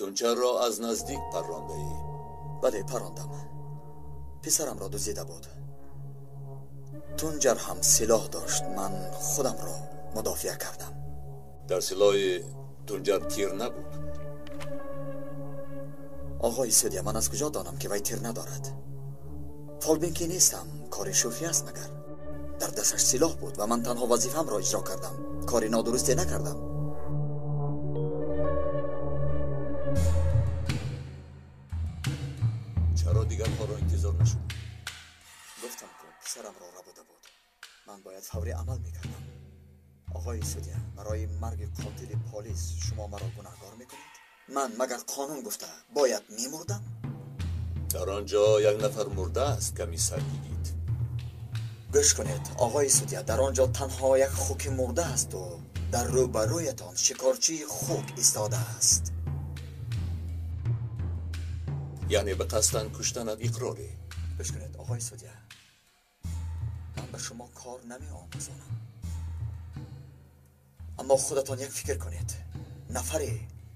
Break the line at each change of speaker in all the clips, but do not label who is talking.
Тунчарро аз наздик паррондаӣ?
Бале, паррондам. Писарамро дуздида буд. Тунҷар ҳам силоҳ дошт. Ман худамро мудофиа кардам.
Дар силоҳи Тунҷар тир набуд?
Оғои судья, ман аз куҷо донам, ки вай тир надорад? Фолбин ки нестам, кори шӯхӣ аст магар. Дар дасташ силоҳ буд ва ман танҳо вазифаамро иҷро кардам. Кори нодурусте накардам.
Чаро дигарҳоро интизор нашудӣ?
Гуфтам, ки писарамро рабуда буд. Ман бояд фаврӣ амал мекардам. Оғои судья, барои марги қотили полис шумо маро гунаҳгор мекунед? Ман магар қонун гуфта бояд мемурдам?
Дар он ҷо як нафар мурда аст, комиссар Йигит.
Гӯш кунед, оғои судья, дар он ҷо танҳо як хуки мурда асту дар рӯбарӯятон шикорчии хук истодааст.
Яъне ба қасдан куштанат иқрорӣ?
Гӯш кунед, оғои судья, ман ба шумо кор намеомӯзонам. Аммо худатон як фикр кунед. Нафаре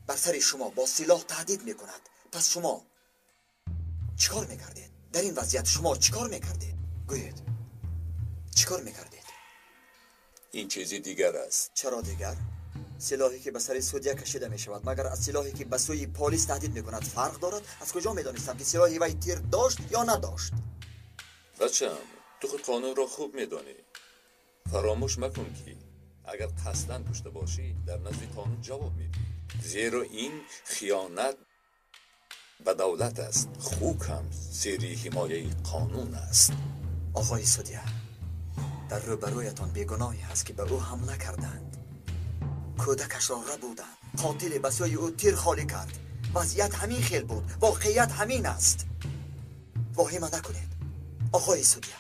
бар сари шумо бо силоҳ таҳдид мекунад. Пас шумо чӣ кор мекардед? Дар ин вазъият шумо чӣ кор мекардед? Гӯед, чӣ кор мекардед?
Ин чизи дигар аст.
Чаро дигар? Силоҳе ки ба сари судья кашида мешавад, магар аз силоҳе ки ба сӯи полис таҳдид мекунад фарқ дорад? Аз куҷо медонистам, ки силоҳи вай тир дошт ё надошт?
Бачам, ту худ қонунро хуб медонӣ. Фаромӯш макун, ки агар қасдан кушта бошӣ, дар назди қонун ҷавоб медиҳӣ. Зеро ин хиёнат ба давлат аст. Хук ҳам зери ҳимояи қонун аст.
Оғои судья, дар рӯбарӯятон бегуноҳе ҳаст, ки ба ӯ ҳамла карданд. Кӯдакашро рабуданд. Қотиле ба сӯи ӯ тир холӣ кард. Вазъият ҳамин хел буд. Воқеият ҳамин аст. Воҳима накунед, оғои судья.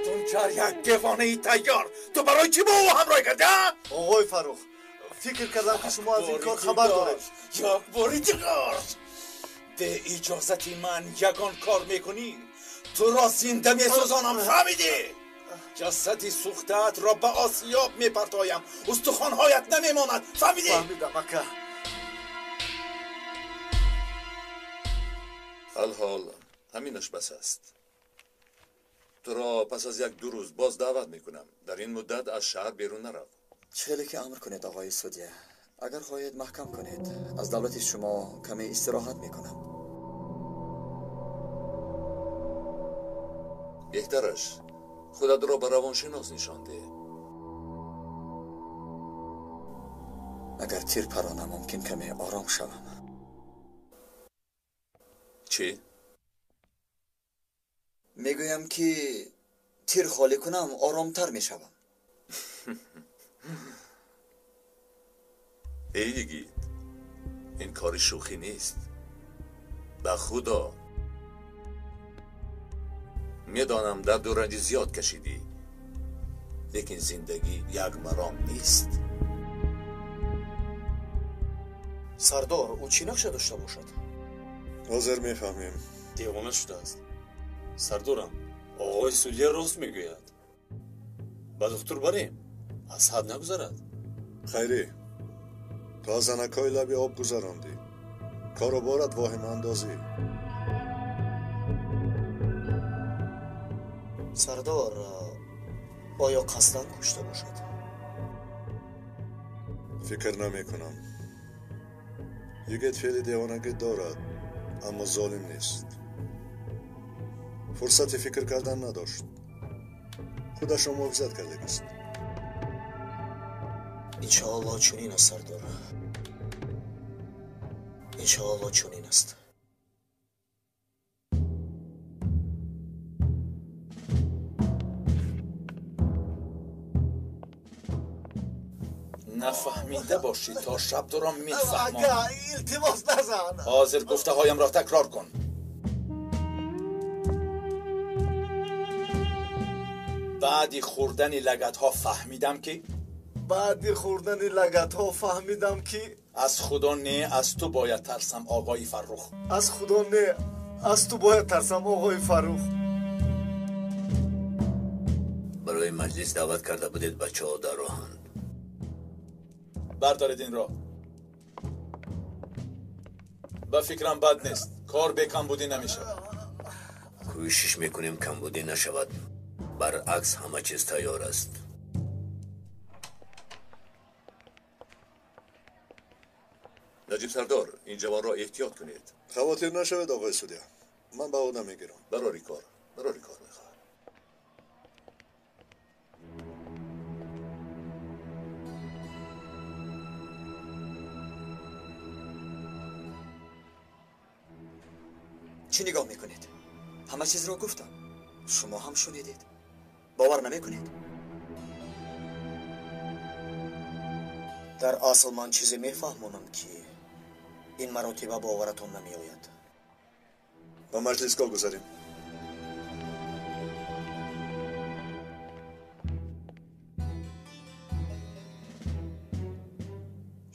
Тунчар як девонаи тайёр. Ту барои чӣ бо ӯ ҳамроҳӣ кардӣ, а?
Оғои Фаррух, фикр кардам, ки шумо аз ин кор хабар доред.
Як бори дигар бе иҷозати ман ягон кор мекунӣ, туро зинда месӯзонам, фаҳмидӣ? Ҷасади сӯхтаатро ба осиёб мепартоям, устухонҳоят намемонад, фаҳмидӣ?
Фаҳмидам, ака.
Алҳол ҳаминаш бас аст. Туро пас аз як-ду рӯз боз даъват мекунам. Дар ин муддат аз шаҳр берун нарав.
Чӣ хеле ки амр кунед, оғои судья. Агар хоҳед, маҳкам кунед. Аз давлати шумо каме истироҳат мекунам.
Беҳтараш худатро ба равоншинос нишон деҳ.
Агар тир паронам, мумкин каме ором шавам.
Чӣ?
Мегӯям, ки тир холӣ кунам, оромтар мешавам.
Эй Йигит, ин кори шӯхӣ нест. Ба Худо, медонам дарду ранҷи зиёд кашидӣ, лекин зиндагӣ як маром нест.
Сардор, ӯ чӣ нақша дошта бошад?
Ҳозир мефаҳмем.
Девона шудааст. Сардорам, оғои судья рост мегӯяд. Ба духтур барем, аз ҳад нагузарад.
Хайрӣ, ту аз занакҳои лаби об гузарондӣ. Кору борат воҳимаандозӣ.
Сардор, оё қасдан кушта бошад?
Фикр намекунам. Йигит феъли девонагӣ дорад, аммо золим нест. Фурсати фикр кардан надошт. Худашро муҳофизат кардагист.
Иншоаллоҳ чунин аст, сардор. Иншоаллоҳ чунин аст.
Нафаҳмида бошӣ, то шаб туро мефаҳмонам.
Ака, илтимос, назан.
Ҳозир гуфтаҳоямро такрор кун. Баъди хӯрдани лагатҳо фаҳмидам, ки
Баъди хӯрдани лагатҳо фаҳмидам, ки
аз Худо не, аз ту бояд тарсам, оғои Фаррух.
Аз Худо не, аз ту бояд тарсам, оғои Фаррух.
Барои маҷлис даъват карда будед, бачаҳо дар роҳанд.
Бардоред инро. Ба фикрам бад нест. Кор бе камбудӣ намешавад.
Кӯшиш мекунем камбудӣ нашавад. Баръакс ҳама чиз тайёр аст.
Наҷиб сардор, ин ҷавонро эҳтиёт кунед.
Хавотир нашавед, оғои судья. Ман ба ӯ намегирам.
Барори кор, барори кор мехоҳам.
Чӣ нигоҳ мекунед? Ҳама чизро гуфтам. Шумо ҳам шунидед. Бовар намекунед? Дар асл ман чизе мефаҳмонам, ки ин маротиба боваратон намеояд.
Ба маҷлисгоҳ гузарем.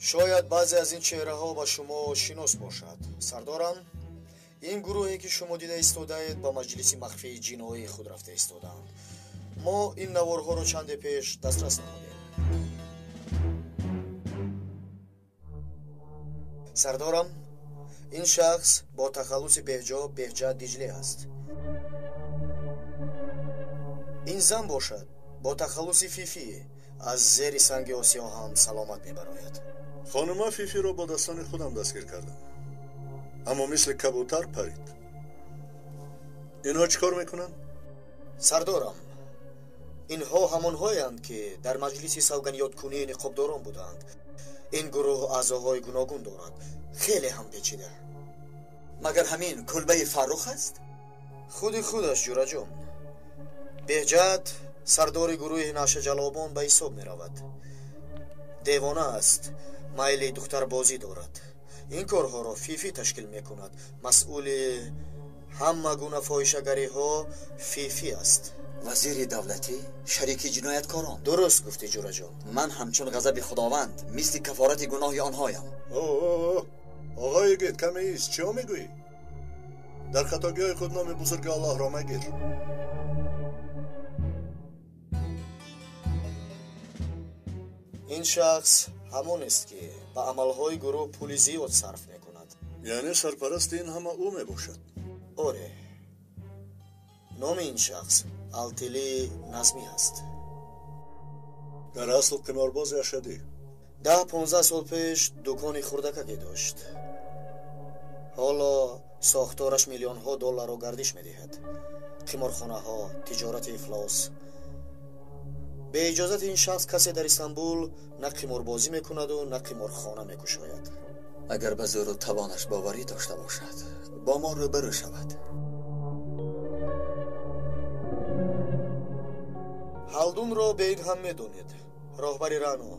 Шояд баъзе аз ин чеҳраҳо ба шумо шинос бошад. Сардорам, ин гурӯҳе ки шумо дида истодаед ба маҷлиси махфии ҷиноии худ рафта истодаанд. Мо ин наворҳоро чанде пеш дастрас намудем. Сардорам, ин шахс бо тахаллуси Беҳҷо Беҳҷа Диҷле аст. Ин зан бошад бо тахаллуси Фифи аз зери санги Осиё ҳам саломат мебарояд.
Хонума Фифиро бо дастони худам дастгир кардам. Аммо мисли кабутар парид. Инҳо чӣ кор мекунанд?
Сардорам, инҳо ҳамонҳоянд, ки дар маҷлиси савганёдкунии ниқобдорон буданд. Ин гурӯҳ аъзоҳои гуногун дорад, хеле ҳам печида.
Магар ҳамин кулбаи Фаррух аст?
Худи худаш, ҷураҷон. Беҳҷат сардори гурӯҳи нашаҷалобон ба ҳисоб меравад. Девона аст, майли духтарбозӣ дорад. Ин корҳоро Фифи ташкил мекунад. Масъули ҳама гуна фоҳишагариҳо Фифи аст.
Вазири давлатӣ шарики ҷинояткорон.
Дуруст гуфтӣ, ҷураҷон.
Ман ҳамчун ғазаби худованд мисли кафорати гуноҳи онҳоям.
Оғои гид, каме ист. Чиҳо мегӯӣ? Дар хатогиҳои худ номи бузурги Аллоҳро магир.
Ин шахс ҳамонест, ки ба амалҳои гурӯҳ пули зиёд сарф мекунад.
Яъне сарпарасти ин ҳама ӯ мебошад?
Оре. Номи ин шахс Алтили Назмӣ аст.
Дар асл қиморбози ашадӣ.
10-15 сол пеш дукони хурдакаке дошт. Ҳоло сохтораш миллионҳо долларро гардиш медиҳад. Қиморхонаҳо, тиҷорати ифлос. Бе иҷозати ин шахс касе дар Истанбул на қиморбозӣ мекунаду на қиморхона мекушояд.
Агар ба зӯру тавонаш боварӣ дошта бошад, бо мо рӯбарӯ шавад.
Ҳалдунро бе ин ҳам медонед, роҳбари Рано.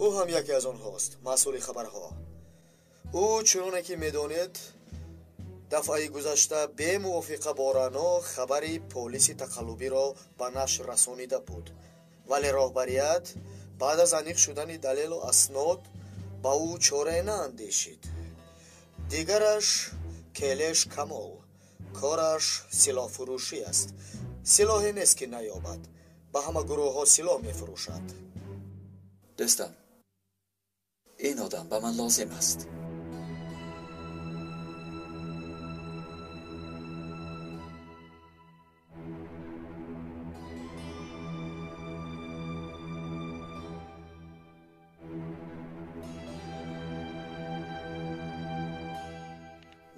Ӯ ҳам яке аз онҳост, масъули хабарҳо. Ӯ чуноне ки медонед, дафъаи гузашта бемувофиқа бо Рано хабари полиси тақаллубиро ба нашр расонида буд. Вале роҳбарият баъд аз аниқ шудани далелу аснод ба ӯ чорае наандешид. Дигараш Келеш Камол. Кораш силоҳфурӯшӣ аст. Силоҳе нест, ки наёбад. Ба ҳама гурӯҳҳо силоҳ мефурӯшад.
Дӯстам, ин одам ба ман лозим аст.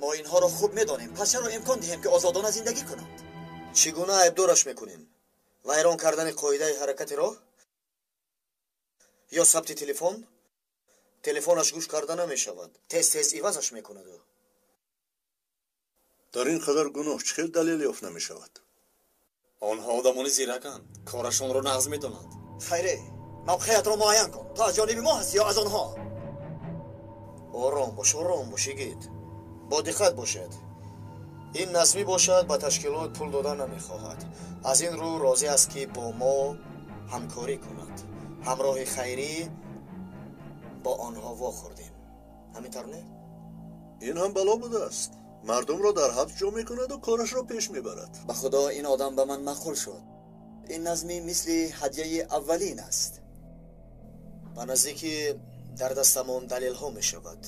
Мо инҳоро хуб медонем, пас чаро имкон диҳем, ки озодона зиндагӣ кунанд?
Чӣ гуна айбдораш мекунем? Вайрон кардани қоидаи ҳаракати роҳ? Ё сабти телефон? Телефонаш гӯш карда намешавад. Тез-тез ивазаш мекунаду.
Дар ин қадар гуноҳ чӣ хел далел ёфт намешавад?
Онҳо одамони зираканд, корашонро нағз медонанд.
Хайре, мавқеятро муайян кун. То аз ҷониби мо ҳастӣ ё аз онҳо?
Ором бош, ором бош, игит. Бо диққат бошед. Ин Назмӣ бошад ба ташкилот пул дода намехоҳад. Аз ин рӯ розӣ аст, ки бо мо ҳамкорӣ кунад. Ҳамроҳи Хайрӣ бо онҳо вохӯрдем. Ҳамин тавр не?
Ин ҳам бало будааст. Мардумро дар ҳабс ҷо мекунаду корашро пеш мебарад.
Ба худо ин одам ба ман маъқул шуд. Ин Назмӣ мисли ҳадияи аввалин аст.
Ба наздикӣ дар дастамон далелҳо мешавад.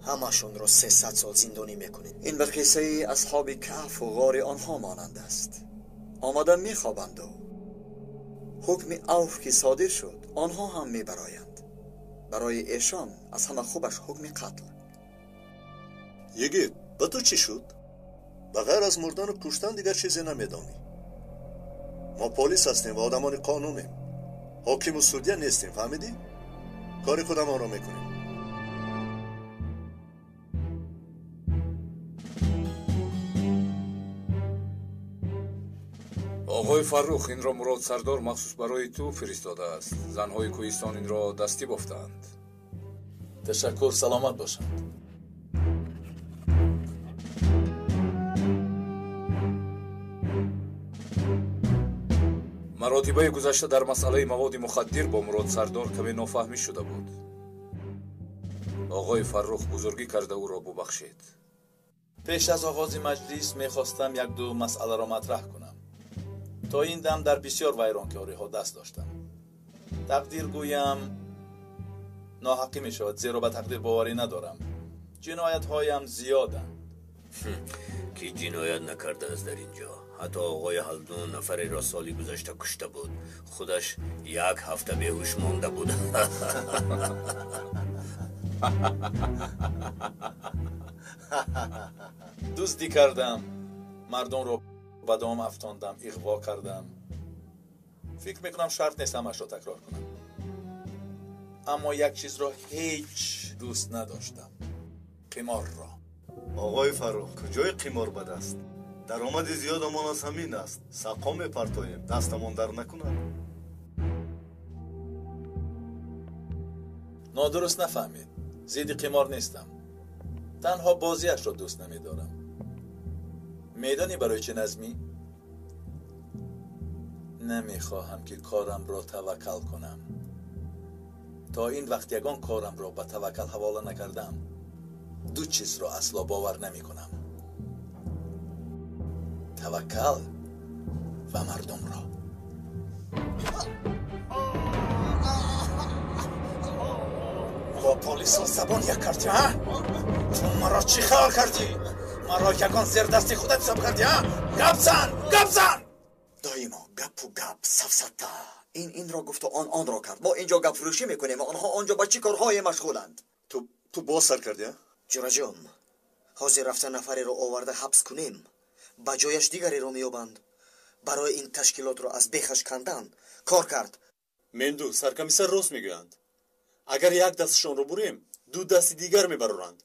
Ҳамашонро 300 сол зиндонӣ мекунем.
Ин ба қиссаи асҳоби каҳфу ғори онҳо монанд аст. Омада мехобанду ҳукми авф ки содир шуд, онҳо ҳам мебароянд. Барои эшон аз ҳама хубаш ҳукми қатл.
Йигит, ба ту чӣ шуд? Ба ғайр аз мурдану куштан дигар чизе намедонӣ. Мо полис ҳастем ва одамони қонунем. Ҳокиму судья нестем, фаҳмидӣ? Кори худамонро мекунем.
Оғои Фаррух, инро Мурод Сардор махсус барои ту фиристодааст. Занҳои кӯҳистон инро дастӣ бофтаанд.
Ташаккур, саломат бошанд.
Маротибаи гузашта дар масъалаи маводи мухаддир бо Мурод Сардор каме нофаҳмӣ шуда буд. Оғои Фаррух бузургӣ карда ӯро бубахшед.
Пеш аз оғози маҷлис мехостам як-ду масъаларо матраҳ кунам. То ин дам дар бисёр вайронкориҳо даст доштам. Тақдир гӯям ноҳаққӣ мешавад, зеро ба тақдир боварӣ надорам. Ҷиноятҳоям зиёданд.
Ки ҷиноят накардааст дар ин ҷо? Ҳатто оғои Ҳалдун нафареро соли гузашта кушта буд. Худаш як ҳафта беҳуш монда буд.
Дуздӣ кардам, мардумро ба дом афтондам, иғво кардам. Фикр мекунам шарт нест ҳамашро такрор кунам. Аммо як чизро ҳеҷ дӯст надоштам: қиморро.
Оғои Фаррух, куҷои қимор ба даст? Даромади зиёдамон аз ҳамин аст. Сақо мепартоем, дастамон дар накунад.
Нодуруст нафаҳмед, зидди қимор нестам. Танҳо бозиашро дӯст намедорам. Медонӣ барои чӣ, Назмӣ? Намехоҳам ки корамро таваккал кунам. То ин вақт ягон корамро ба таваккал ҳавола накардам. Ду чизро асло бовар намекунам: таваккал ва мардумро. Бо полисҳо забон як кардӣ, ҳа? Ту маро чӣ хаёл кардӣ? Маро ягон зердасти худат ҳисоб кардӣ, ҳа? Гап зан, гап зан!
Доимо гапу гап, сафсата. Ин инро гуфту он онро кард. Мо инҷо гапфурӯшӣ мекунем ва онҳо онҷо ба чӣ корҳое машғуланд?
Ту боз сар кардӣ, ҳа?
Ҷураҷон, ҳозир рафта нафареро оварда ҳабс кунем, ба ҷояш дигареро меёбанд. Барои ин ташкилотро аз бехаш кандан кор кард.
Менду, саркомиссар рост мегӯянд. Агар як дасташонро бурем, ду дасти дигар мебароранд.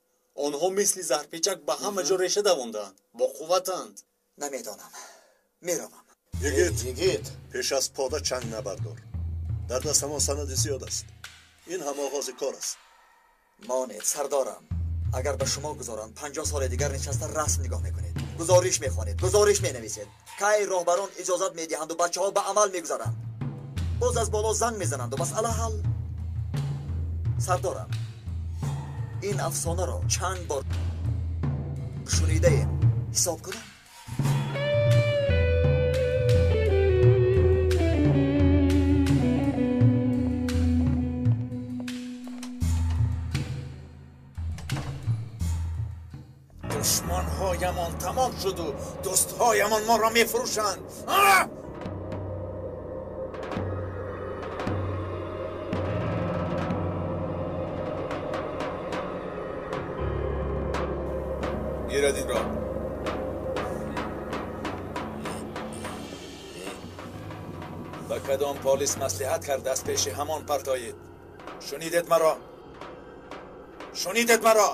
Онҳо мисли заҳрпечак ба ҳама ҷо реша давондаанд, бо қувватанд.
Намедонам, меравам.
Йигит,
йигит,
пеш аз пода чанг набардор. Дар дастамон санади зиёд аст. Ин ҳам оғози кор аст.
Монед, сардорам. Агар ба шумо гузоранд, 50 соли дигар нишаста расм нигоҳ мекунед, гузориш мехонед, гузориш менависед. Кай роҳбарон иҷозат медиҳанду бачаҳо ба амал мегузаранд. Боз аз боло занг мезананду масъала ҳал. Сардорам, ин афсонаро чанд бор шунидаем. Ҳисоб кунам?
Душмонҳоямон тамом шуду дӯстҳоямон моро мефурӯшанд. Гирад инро. Ба кадом полис маслиҳат кардааст, пеши ҳамон партоед. Шунидед маро? Шунидед маро?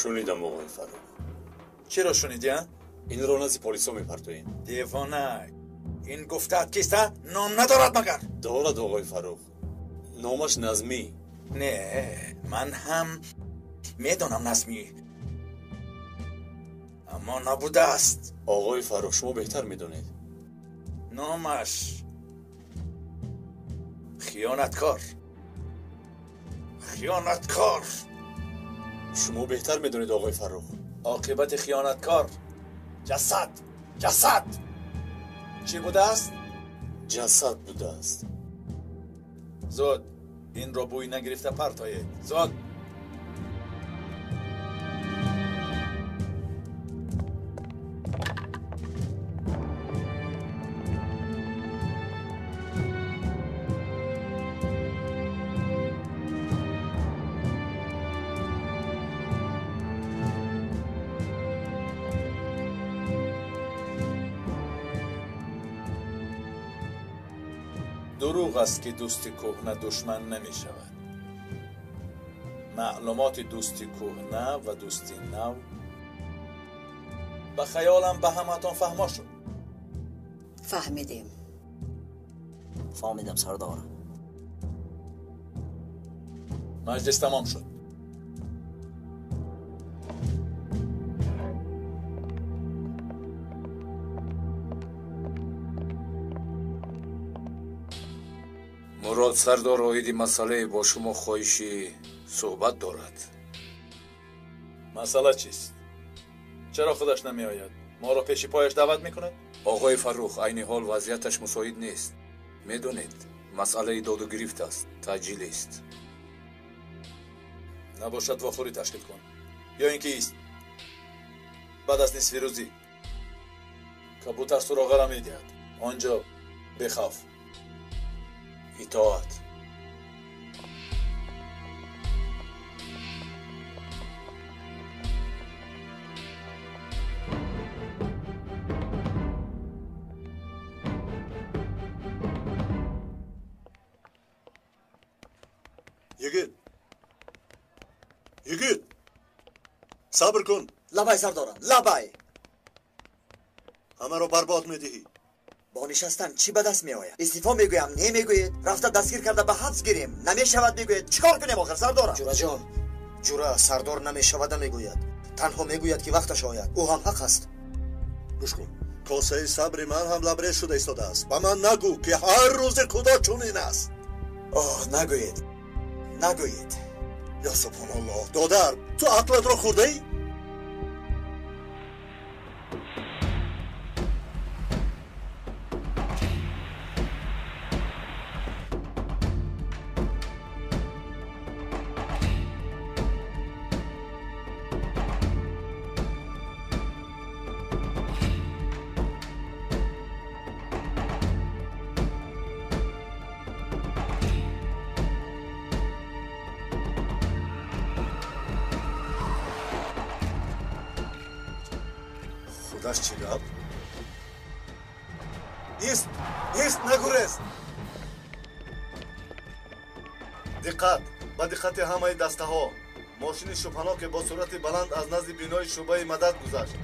Шунидам, оғои Фаррух.
Чиро шунидӣ, а?
Инро назди полисҳо мепартоем.
Девона, ин гуфтаат кист, а? Ном надорад магар?
Дорад, оғои Фаррух. Номаш Назмӣ.
Не, ман ҳам медонам Назмӣ, аммо набудааст.
Оғои Фаррух, шумо беҳтар медонед.
Номаш хиёнаткор, хиёнаткор.
Шумо беҳтар медонед, оғои Фаррух.
Оқибати хиёнаткор ҷасад, ҷасад. Чӣ будааст?
Ҷасад будааст.
Зуд инро бӯй нагирифта партоед. Зуд! Дурӯғ аст ки дӯсти кӯҳна душман намешавад. Маълумоти дӯсти кӯҳна ва дӯсти нав ба хаёлам ба ҳаматон фаҳмо шуд.
Фаҳмидем.
Фаҳмидам, сардор.
Маҷлис тамом шуд.
Мурод сардор оиди масъалае бо шумо хоҳиши суҳбат дорад.
Масъала чист? Чаро худаш намеояд? Моро пеши пояш даъват мекунад?
Оғои Фаррух, айни ҳол вазъияташ мусоид нест. Медонед, масъалаи доду гирифт аст, таъҷилист.
Набошад вохӯрӣ ташкил кун. Ё ин ки ист. Баъд аз нисфи рӯзӣ кабутар суроғара медиҳад. Он ҷо бехавф.
Итоат.
Yigit! Yigit! Сабр кун!
Лабай, сардорам, лабай!
Ҳамаро барбод медиҳӣ.
Бо нишастан чӣ ба даст меояд? Истифо мегӯям, намегӯед. Рафта дастгир карда ба ҳабс гирем. Намешавад мегӯед. Чӣ кор кунем охир, сардорам?
Ҷураҷон, ҷура, сардор намешавад намегӯяд. Танҳо мегӯяд ки вақташ ояд. Ӯ ҳам ҳақ аст.
Гӯш кун. Косаи сабри ман ҳам лабрез шуда истодааст. Ба ман нагӯ ки ҳар рӯзи худо чунин аст.
Оҳ, нагӯед. Нагӯед.
Ё субҳоналлоҳ, додар, ту ақлатро хӯрдаӣ? Худаш чӣ гап?
Ист! Ист, нагурез! Диққат! Ба диққати ҳамаи дастаҳо! Мошини шубҳаноке бо суръати баланд аз назди бинои шӯъбаи мадад гузашт.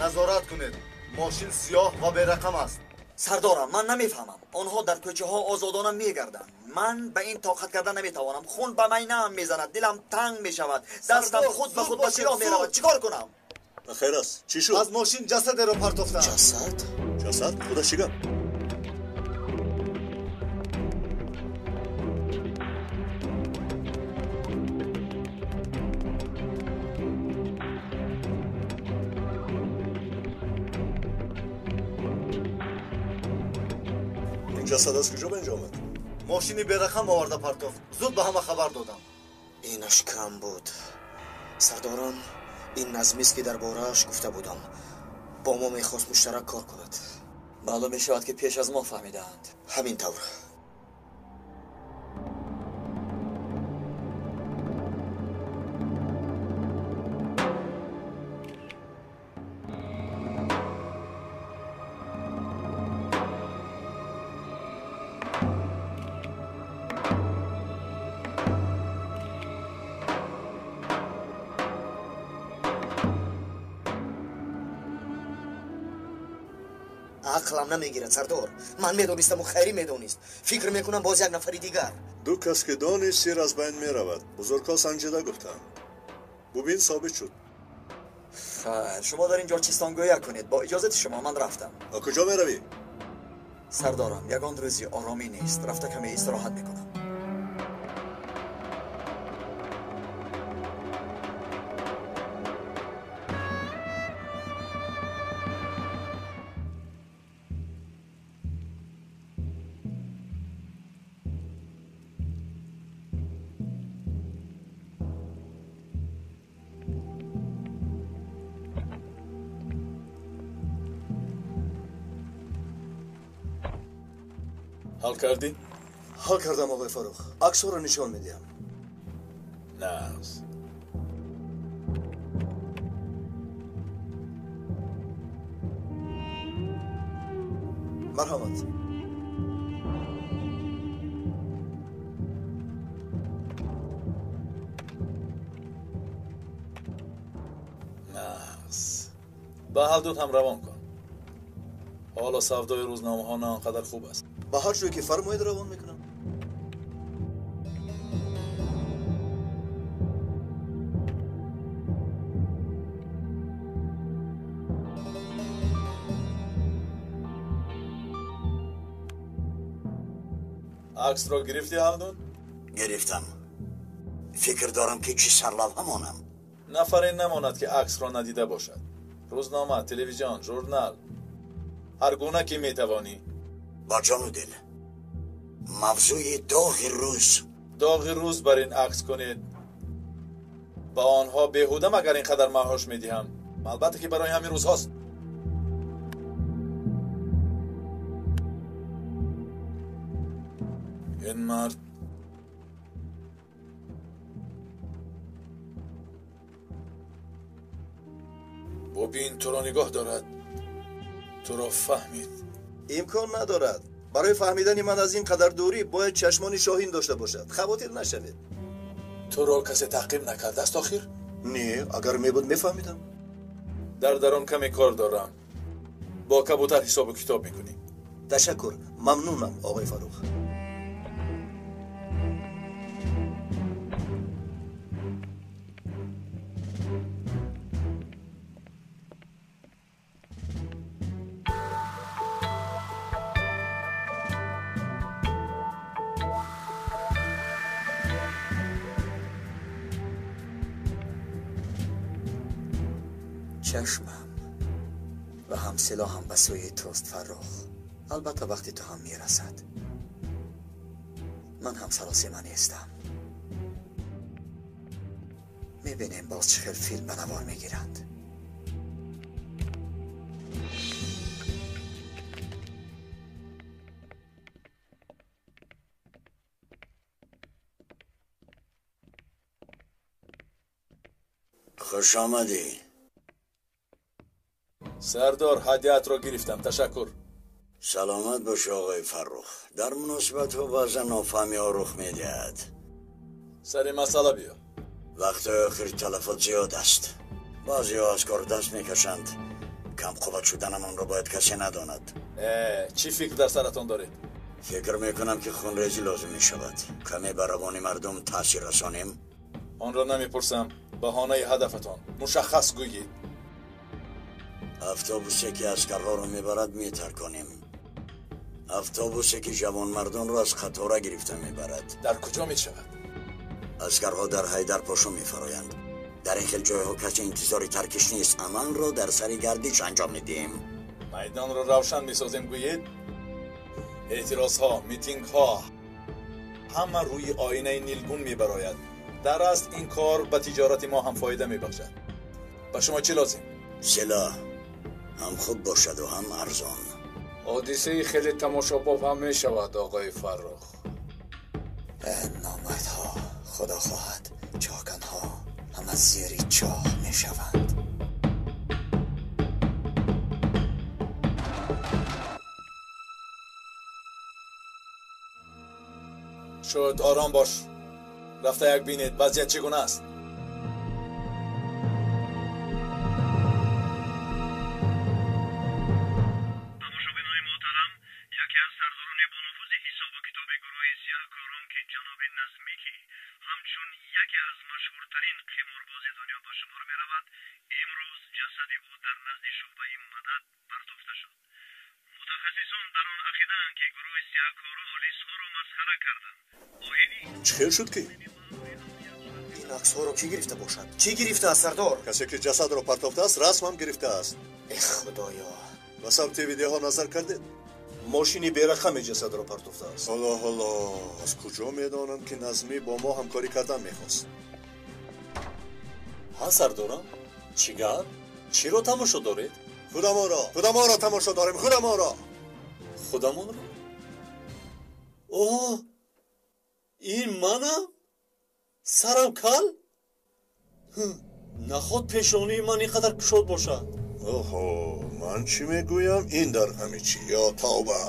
Назорат кунед. Мошин сиёҳ ва берақам аст.
Сардорам, ман намефаҳмам. Онҳо дар кӯчаҳо озодона мегарданд. Ман ба ин тоқат карда наметавонам. Хун ба майнаам мезанад, дилам танг мешавад, дастам худ ба худ ба силоҳ меравад. Чӣ кор кунам?
Бахайр аст. Чӣ шуд?
Аз мошин ҷасадеро партофтанд.
Ҷасад?
Ҷасад? Худаш чӣ гап? Ин ҷасад аз куҷо ба инҷо омад?
Мошини берақам оварда партофт. Зуд ба ҳама хабар додам.
Инаш кам буд. Сардорон, ин назмист ки дар борааш гуфта будам. Бо мо мехост муштарак кор кунад.
Маълум мешавад ки пеш аз мо фаҳмидаанд.
Ҳамин тавр. Ақлам намегирад, сардор. Ман медонистаму Хайрӣ медонист. Фикр мекунам боз як нафари дигар.
Ду кас ки донист, сир аз байн меравад. Бузургҳо санҷида гуфтанд. Бубин, собит шуд.
Хайр, шумо дар ин ҷо чистонгӯя кунед. Бо иҷозати шумо ман рафтам.
Ба куҷо меравӣ?
Сардорам, ягон рӯзи оромӣ нест. Рафта каме истироҳат мекунам.
Ҳал кардӣ?
Ҳал кардам, оғои Фаррух. Аксҳоро нишон медиҳам.
Нағз.
Марҳамат.
Нағз. Ба Ҳалдун ҳам равон кун. Ҳоло савдои рӯзномаҳо на он қадар хуб аст.
Ба ҳар ҷое ки фармоед равон мекунам.
Аксро гирифтӣ, Ҳалдун?
Гирифтам. Фикр дорам ки чӣ сарлавҳа монам.
Нафаре намонад ки аксро надида бошад. Рӯзнома, телевизион, журнал, ҳар гуна ки метавонӣ.
Бо ҷону дил. Мавзӯи доғи рӯз.
Доғи рӯз бар ин акс кунед. Ба онҳо беҳуда магар ин қадар маош медиҳам? Албатта ки барои ҳамин рӯзҳост. Ин мард бубин, туро нигоҳ дорад, туро фаҳмид.
Имкон надорад. Барои фаҳмидани ман аз ин қадар дурӣ бояд чашмони шоҳин дошта бошад. Хавотир нашавед.
Туро касе таъқиб накардааст охир?
Не, агар мебуд мефаҳмидам.
Дар дарун каме кор дорам. Бо кабутар ҳисобу китоб мекунӣ.
Ташаккур, мамнунам, оғои Фаррух.
Чашмам ва ҳам силоҳам ба сӯи туст, Фаррух. Албатта вақти ту ҳам мерасад. Ман ҳам саросема нестам. Мебинем боз чӣ хел филм ба навор мегиранд.
Хуш омадӣ.
Сардор, ҳадияатро гирифтам. Ташаккур.
Саломат бош, оғои Фаррух. Дар муносибатҳо баъзан нофаҳмиҳо рух медиҳад.
Сари масъала биё.
Вақтҳои охир талафот зиёд аст. Баъзеҳо аз кор даст мекашанд. Камқувват шуданамонро бояд касе надонад.
Чӣ фикр дар саратон доред?
Фикр мекунам ки хунрезӣ лозим мешавад. Каме ба равони мардум таъсир расонем.
Онро намепурсам. Баҳонаи ҳадафатон мушаххас гӯед.
Автобусе ки аскарҳоро мебарад метарконем. Автобусе ки ҷавонмардонро аз қатора гирифта мебарад.
Дар куҷо мешавад?
Аскарҳо дар Ҳайдарпошо мефароянд. Дар ин хел ҷойҳо касе интизори таркиш нест. Амалро дар сари гардиш анҷом медиҳем.
Майдонро равшан месозем, гӯед? Эътирозҳо, митингҳо ҳама рӯи оинаи нилгун мебарояд. Дар асл ин кор ба тиҷорати мо ҳам фоида мебахшад. Ба шумо чӣ лозим?
Силоҳ ҳам хуб бошаду ҳам арзон.
Ҳодисаи хеле тамошобоб ҳам мешавад, оғои Фаррух.
Номардҳо, худо хоҳад, чоканҳо ҳама зери чоҳ мешаванд.
Шуд, ором бош. Рафта як бинед вазъият чӣ гуна аст.
Чӣ хел шуд ки?
Ин аксҳоро кӣ гирифта бошад? Чӣ гирифтааст, сардор?
Касе ки ҷасадро партофтааст, расмам гирифтааст.
Эх, худоё!
Ба самти видеоҳо назар кардед?
Мошини берақаме ҷасадро партофтааст.
Ҳоло, ҳоло, аз куҷо медонам ки Назмӣ бо мо ҳамкорӣ кардан мехост?
Ҳа, сардорам, чӣ гап? Чиро тамошо доред?
Худамонро, худамонро тамошо дорем, худамонро.
Худамонро? Оҳ, ин манам? Сарам кал? Наход пешонии ман ин қадар кушод бошад.
Оҳо, ман чӣ мегӯям? Ин дар ҳами чӣ? Ё тавба!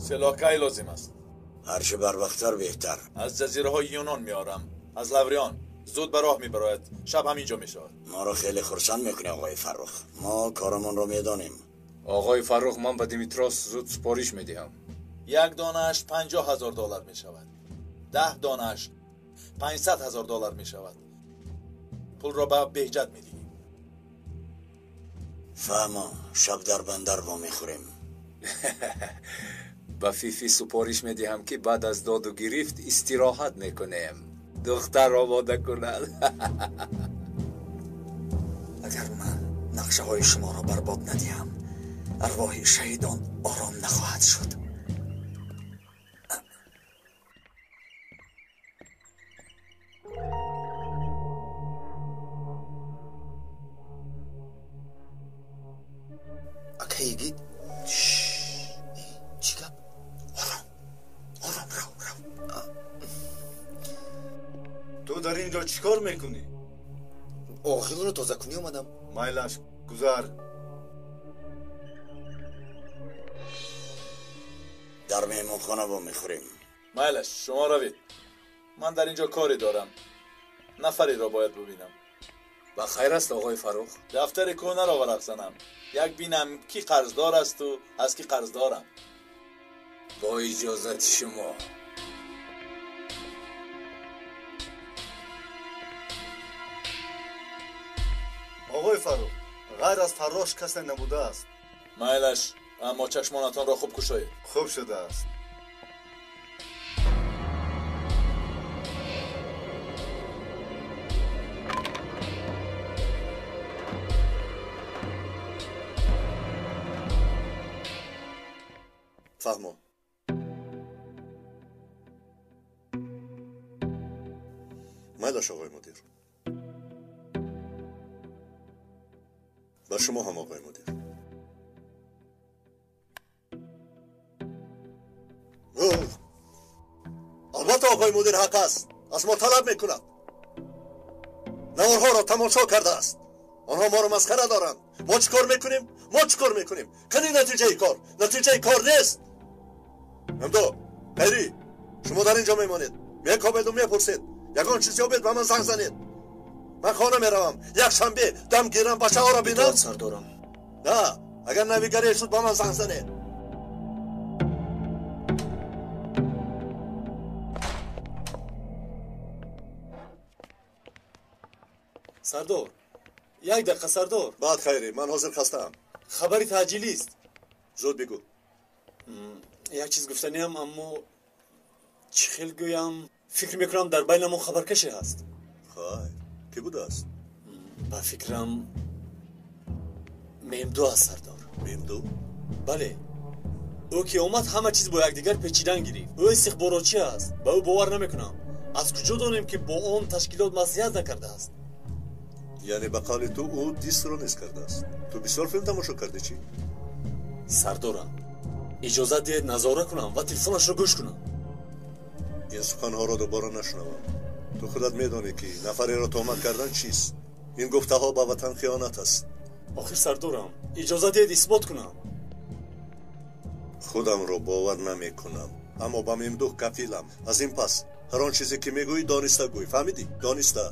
سلاح کی لازم است؟
هرچه بروقت‌تر بهتر.
از جزیره های یونان میارم، از لوریان. زود به راه میبراید، شب همینجا میشود.
ما را خیلی خرسند میکنه آقای فرخ. ما کارمان را میدانیم.
آقای فرخ، من به دیمیتراس زود سپارش میدهم.
یک دانش 50,000 دلار میشود. 10 دانش 500,000 دلار میشود. پول را به بهجت میدهیم.
فهما، شب در بندر با میخوریم.
ба Фифи супориш медиҳам, ки баъд аз доду гирифт истироҳат мекунем. Духтар омода кунад.
Агар ман нақшаҳои шуморо барбод надиҳам, арвоҳи шаҳидон ором нахоҳад шуд. Ака йигит, чӣ гап? Ором, ором, рав, рав.
Ту дар ин ҷо чӣ кор мекунӣ?
Оғилро тозакунӣ омадам.
Майлаш, гузар.
Дар меҳмонхона во мехӯрем.
Майлаш, шумо равед. Ман дар ин ҷо коре дорам. Нафареро бояд бубинам.
Ба хайр аст, оғои Фаррух.
Дафтари кӯҳнаро варақ занам. Як бинам ки қарздор асту аз ки қарздорам.
Бо иҷозати шумо.
Оғои Фаррух, ғайр аз фаррош касе набудааст.
Майлаш, аммо чашмонатонро хуб кушоед.
Хуб шудааст.
Фаҳмо. Майлаш, оғои мудир. Ба шумо ҳам, оғои мудир. Албатта оғои мудир ҳақ аст. Аз мо талаб мекунад. Наворҳоро тамошо кардааст. Онҳо моро масхара доранд. Мо чӣ кор мекунем? Мо чӣ кор мекунем? Кани натиҷаи кор? Натиҷаи кор нест. Мамдо, Хайрӣ, шумо дар ин ҷо мемонед. Мекобеду мепурсед. Ягон чиз ёбед, ба ман занг занед. Ман хона меравам. Якшанбе дам гирам, бачаҳоро бинам.
Итоат, сардорам.
На, агар навигарие шуд, ба ман занг занед.
Сардор, як дақиқа, сардор.
Баъд, Хайрӣ, ман ҳозир хастаам.
Хабари таъҷилист.
Зуд бигӯ.
Як чиз гуфтаниам, аммо чӣ хел гӯям? Фикр мекунам дар байнамон хабаркаше ҳаст.
Хайр, кӣ будааст?
Ба фикрам Мемду аст, сардор.
Мемду?
Бале. Ӯ ки омад, ҳама чиз бо якдигар печидан гирифт. Ӯ истихборотчӣ аст. Ба ӯ бовар намекунам. Аз куҷо донем, ки бо он ташкилот маслиҳат накардааст?
Яъне ба қавли ту ӯ дистро низ кардааст. Ту бисёр филм тамошо кардӣ, чӣ?
Сардорам, иҷозат диҳед назора кунам ва телефонашро гӯш кунам.
Ин суханҳоро дубора нашунавам. Ту худат медонӣ, ки нафареро тӯҳмат кардан чист. Ин гуфтаҳо ба ватан хиёнат аст.
Охир, сардорам, иҷозат диҳед исбот кунам.
Худамро бовар намекунам, аммо ба Мемдуҳ кафилам. Аз ин пас ҳар он чизе ки мегӯӣ, дониста гӯй. Фаҳмидӣ? Дониста.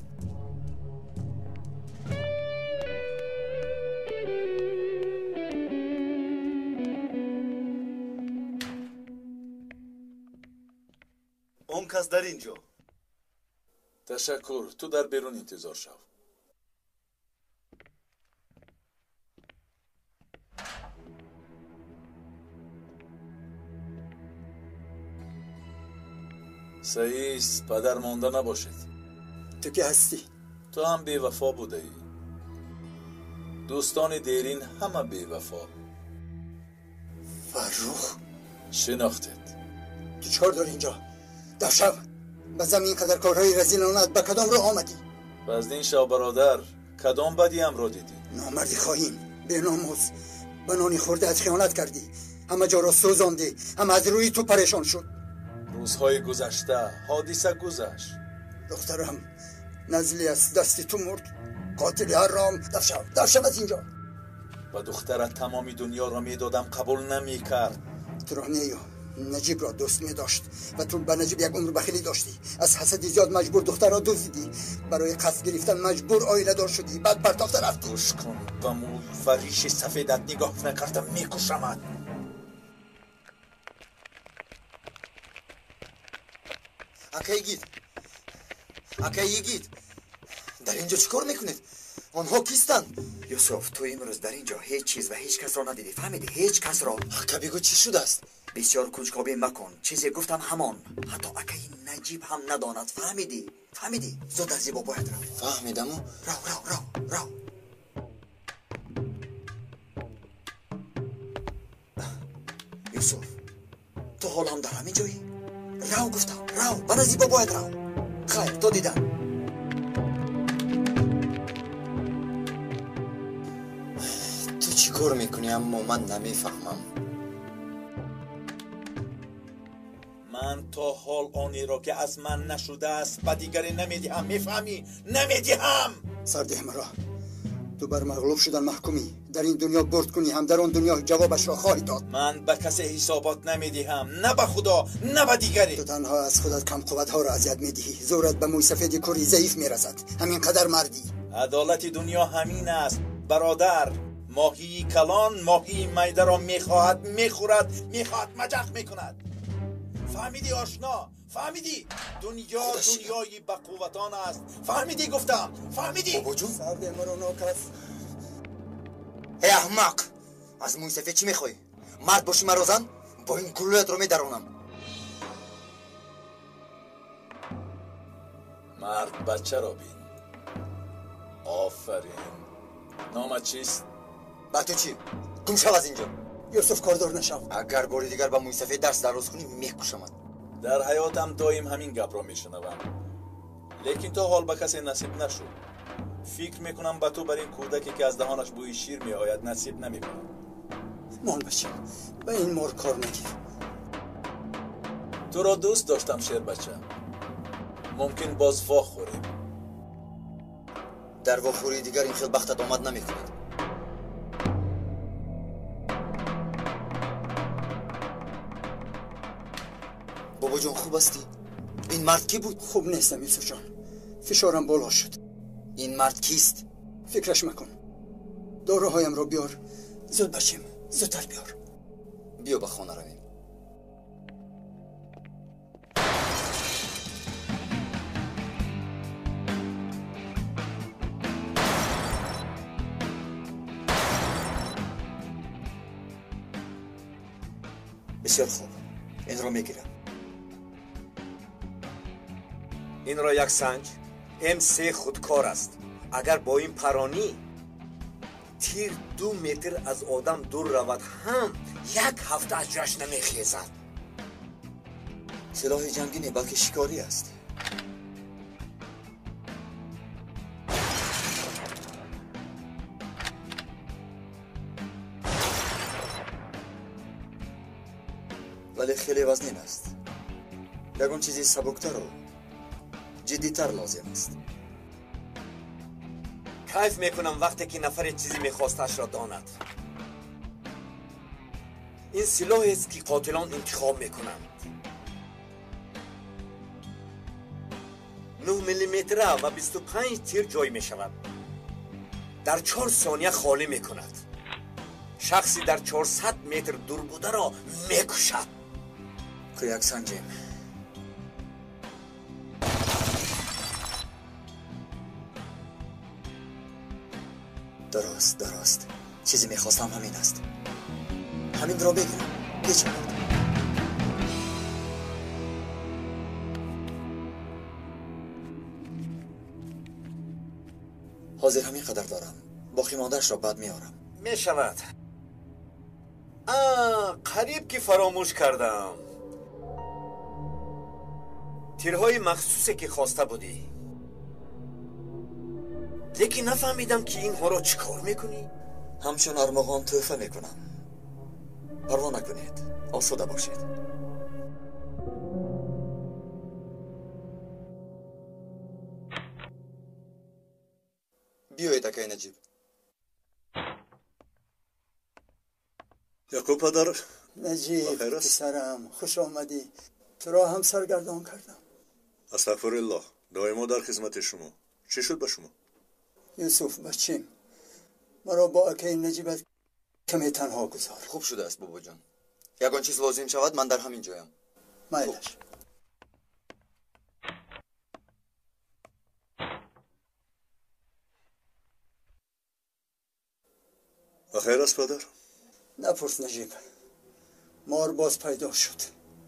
Он кас дар ин ҷо.
Ташаккур, ту дар берун интизор шав. Саис, падар монда набошед.
Ту ки ҳастӣ?
Ту ҳам бевафо будаӣ. Дӯстони дерин ҳама бевафо.
Фаррух?
Шинохтед.
Ту чикор дорӣ инҷо? Дар шаб ба замин қадар корҳои разилонат ба кадом роҳ омадӣ?
Вазнин шав бародар, кадом бадиамро дидӣ?
Номарди хоин, беномус, ба нони хӯрдаат хиёнат кардӣ, ҳама ҷоро сӯзондӣ, ҳама аз рӯи ту парешон шуд.
Рӯзҳои гузашта ҳодиса гузашт.
Духтарам назли аз дасти ту мурд. Қотили ҳаром, дафшав, дафшав аз инҷо.
Ба духтарат тамоми дунёро медодам, қабул намекард.
Туро нею Наҷибро дӯст медошт ва ту ба Наҷиб як умр бахилӣ доштӣ. Аз ҳасади зиёд маҷбур духтарро дуздидӣ. Барои қасд гирифтан маҷбур оиладор шудӣ. Баъд партофта рафтӣ.
Гӯш кун, ба мӯй ва риши сафедат нигоҳ накардам, мекушамат.
Акай Йигит, акай Йигит, дар инҷо чӣ кор мекунед? Онҳо кистанд? Юсуф, ту имрӯз дар инҷо ҳеҷ чиз ва ҳеҷ касро надидӣ, фаҳмидӣ? Ҳеҷ касро. Ака, бигӯ чӣ шудааст? Бисёр кунҷкобӣ макун. Чизе гуфтам ҳамон. Ҳатто акаи Наҷиб ҳам надонад, фаҳмидӣ? Фаҳмидӣ? Зуд аз зибо бояд рафт. Фаҳмидаму. Рав, рав, рав, рав. Юсуф, ту ҳоло ҳам дар ҳамин ҷоӣ? Рав гуфтам, рав, ба назди бобоят рав. Хайр, то дидан.
Ту чӣ кор мекунӣ, аммо ман намефаҳмам.
Ман то ҳол онеро ки аз ман нашудааст ба дигаре намедиҳам, мефаҳмӣ? Намедиҳам!
Сардеҳ маро. Ту бар мағлуб шудан маҳкумӣ. Дар ин дунё бурд кунӣ, ҳам дар он дунё ҷавобашро хоҳӣ дод.
Ман ба касе ҳисобот намедиҳам, на ба Худо, на ба дигаре.
Ту танҳо аз худат камқувватҳоро азият медиҳӣ. Зӯрат ба мӯйсафеди кури заиф мерасад. Ҳамин қадар мардӣ.
Адолати дунё ҳамин аст, бародар. Моҳии калон моҳии майдаро мехоҳад, мехӯрад, мехоҳад маҷақ мекунад. Фаҳмидӣ, ошно? Фаҳмидӣ? Дунё дунёи бақувватон аст. Фаҳмидӣ гуфтам? Фаҳмидӣ?
Бобоҷон,
сарде маро нокас.
Эй аҳмақ, аз мӯйсафед чӣ мехоҳӣ? Мард бошӣ маро зан, бо ин гулӯятро медаронам.
Мард бачаро бин. Офарин. Номат чист?
Ба ту чӣ? Гум шав аз инҷо.
Юсуф, кордор нашав.
Агар бори дигар ба мӯйсафед дарс дароз кунӣ, мекушамат.
Дар ҳаётам доим ҳамин гапро мешунавам, лекин то ҳол ба касе насиб нашуд. Фикр мекунам ба ту бар ин кӯдаке ки аз даҳонаш бӯи шир меояд насиб намекунад.
Мон бачам, ба ин мор кор нагир.
Туро дӯст доштам, шербача. Мумкин боз вохӯрем.
Дар вохӯрии дигар ин хел бахтат омад намекунад. Бобоҷон, хуб ҳастӣ? Ин мард кӣ буд?
Хуб нестам, Юсуфҷон. Фишорам боло шуд.
Ин мард кист?
Фикраш макун. Доруҳоямро биёр. Зуд бачем, зудтар биёр.
Биё ба хона равем. Бисёр хуб, инро мегирам.
Инро як санҷ. М3 худкор аст. Агар бо ин паронӣ тир 2 метр аз одам дур равад, ҳам як ҳафта аз ҷояш намехезад.
Силоҳи ҷангӣ не, балки шикорӣ аст. Вале хеле вазнин аст. Ягон чизи сабуктару ҷиддитар лозим аст.
Кайф мекунам вақте ки нафаре чизе мехостаашро донад. Ин силоҳест ки қотилон интихоб мекунанд. 9 миллиметра ва 25 тир ҷой мешавад. Дар 4 сония холӣ мекунад. Шахси дар 400 метр дур бударо мекушад.
Кӯяк санҷем. Дуруст, дуруст. Чизе мехостам ҳамин аст. Ҳаминро бигирам. Печонад. Ҳозир ҳамин қадар дорам. Боқимондаашро баъд меорам.
Мешавад. Қариб ки фаромӯш кардам. Тирҳои махсусе ки хоста будӣ. Лекин нафаҳмидам ки инҳоро чӣ кор мекунӣ?
Ҳамчун армуғон тӯҳфа мекунам. Парво накунед, осуда бошед.
Биёед, акай Наҷиб.
Яқуб падар.
Наҷиб писарам, хуш омадӣ. Туро ҳам саргардон кардам.
Астағфируллоҳ, доимо дар хизмати шумо. Чӣ шуд ба шумо?
Юсуф, бачим, маро бо акаи Наҷибат каме танҳо гузор.
Хуб шудааст, бобоҷон. Ягон чиз лозим шавад, ман дар ҳамин ҷоям.
Майлаш.
Бахайр аст, падар?
Напурс, Наҷиб. Мор боз пайдо шуд.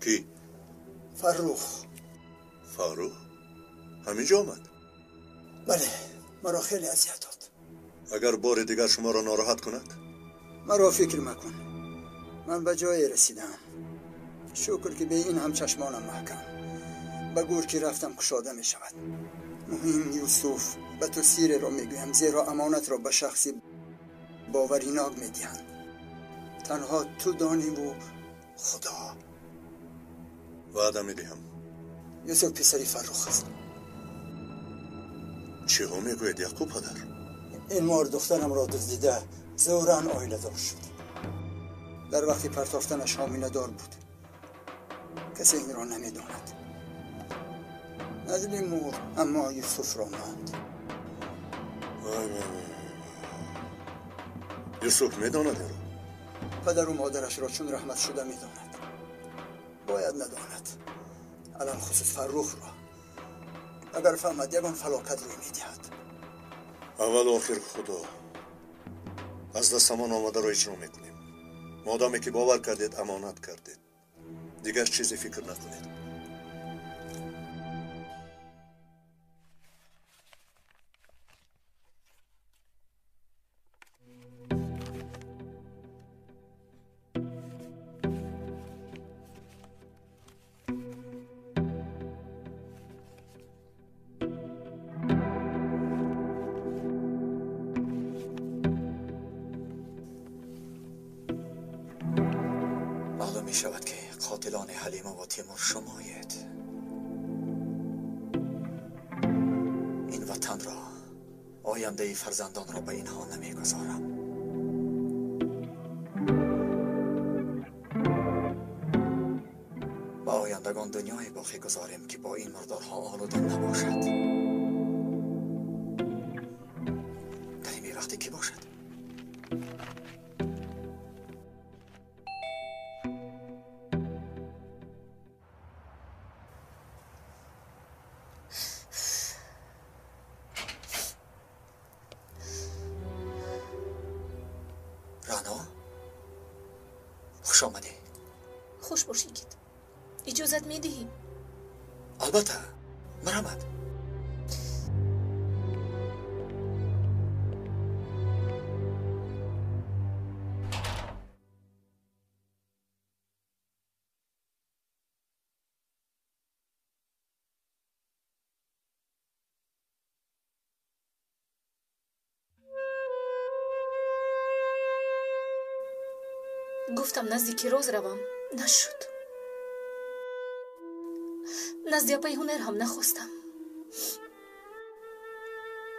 Кӣ?
Фаррух.
Фаррух? Ҳамин ҷо омад?
Бале, маро хеле азият дод.
Агар бори дигар шуморо нороҳат кунад?
Маро фикр макун. Ман ба ҷое расидам. Шукр ки бе ин ҳам чашмонам маҳкам. Ба гур ки рафтам кушода мешавад. Муҳим, Юсуф, ба ту сиреро мегӯям, зеро амонатро ба шахси боваринок медиҳанд. Танҳо ту дониву Худо.
Ваъда медиҳам.
Юсуф писари Фаррух аст.
Чиҳо мегӯед, Яқуб падар?
Ин мор духтарамро дуздида зӯран оиладор шуд. Дар вақти партофтанаш ҳомиладор буд. Касе инро намедонад. Назли мурд, аммо Юсуфро монд.
Вай, вай, вай. Юсуф медонад инро?
Падару модарашро чун раҳмат шуда медонад. Бояд надонад. Алалхусус Фаррухро. Агар фаҳмад, ягон фалокат рӯй медиҳад.
Аввалу охир Худо. Аз дастамон омадаро иҷро мекунем. Модоме ки бовар кардед, амонат кардед. Дигар чизе фикр накунед.
می‌شود که قاتلان حلیمه و تیمور شمایید. این وطن را، آینده فرزندان را به اینها نمیگذارم. به آیندگان دنیای باقی گذاریم که با این مردارها آلوده نباشد. در این وقتی کی باشد؟ Хуш омадӣ.
Хуш бош, йигит. Иҷозат медиҳӣ?
Албатта, марҳамат.
Гуфтам назди Кироз равам, нашуд. Назди апаи ҳунар ҳам нахостам.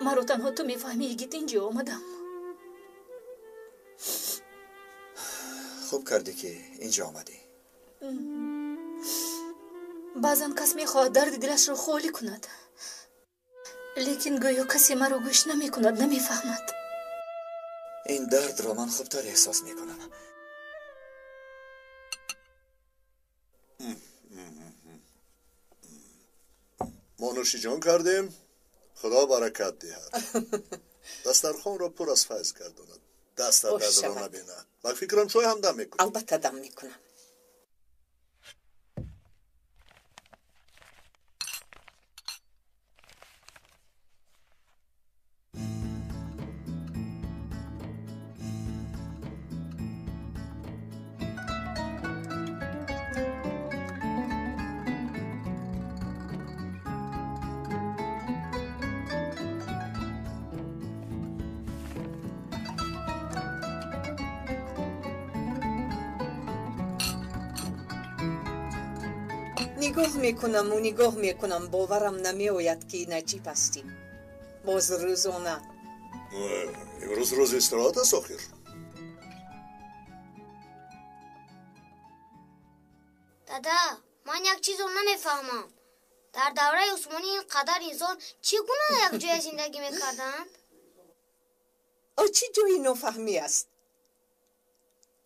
Маро танҳо ту мефаҳмӣ, йигит, инҷо омадам.
Хуб кардӣ ки инҷо омадӣ.
Баъзан кас мехоҳад дарди дилашро холӣ кунад, лекин гӯё касе маро гӯш намекунад, намефаҳмад.
Ин дардро ман хубтар эҳсос мекунам.
Мо нӯшиҷон кардем, Худо баракат диҳад. Дастархонро пур аз файз гардонад. Дастат дардро набинад. Ба фикрам чой ҳам дам мекунӣ.
Албатта дам мекунам.
Нигоҳ мекунаму нигоҳ мекунам, боварам намеояд, ки Наҷиб ҳастӣ. Боз рӯзона.
Имрӯз рӯзи истироҳат аст охир.
Дада, ман як чизро намефаҳмам. Дар давраи Усмонӣ ин қадар инсон чӣ гуна якҷоя зиндагӣ мекарданд?
О, чӣ ҷои нофаҳмӣ аст?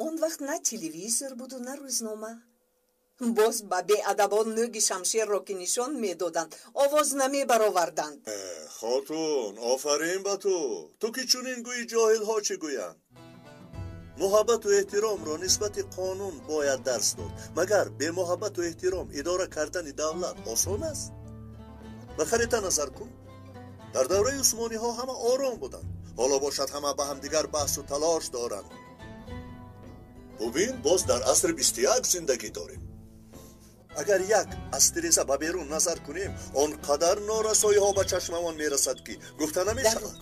Он вақт на телевизор буду, на рӯзнома. Боз ба беадабон нӯги шамшерро ки нишон медоданд, овоз намебароварданд.
Хотун, офарин ба ту. Ту ки чунин гӯи, ҷоҳилҳо чӣ гӯянд? Муҳаббату эҳтиромро нисбати қонун бояд дарс дод. Магар бемуҳаббату эҳтиром идора кардани давлат осон аст? Ба харита назар кун. Дар давраи усмониҳо ҳама ором буданд. Ҳоло бошад ҳама ба ҳамдигар баҳсу талош доранд. Бубин, боз дар асри 21 зиндагӣ дорем. Агар як аз тиреза ба берун назар кунем, он қадар норасоиҳо ба чашмамон мерасад, ки гуфта намешавад.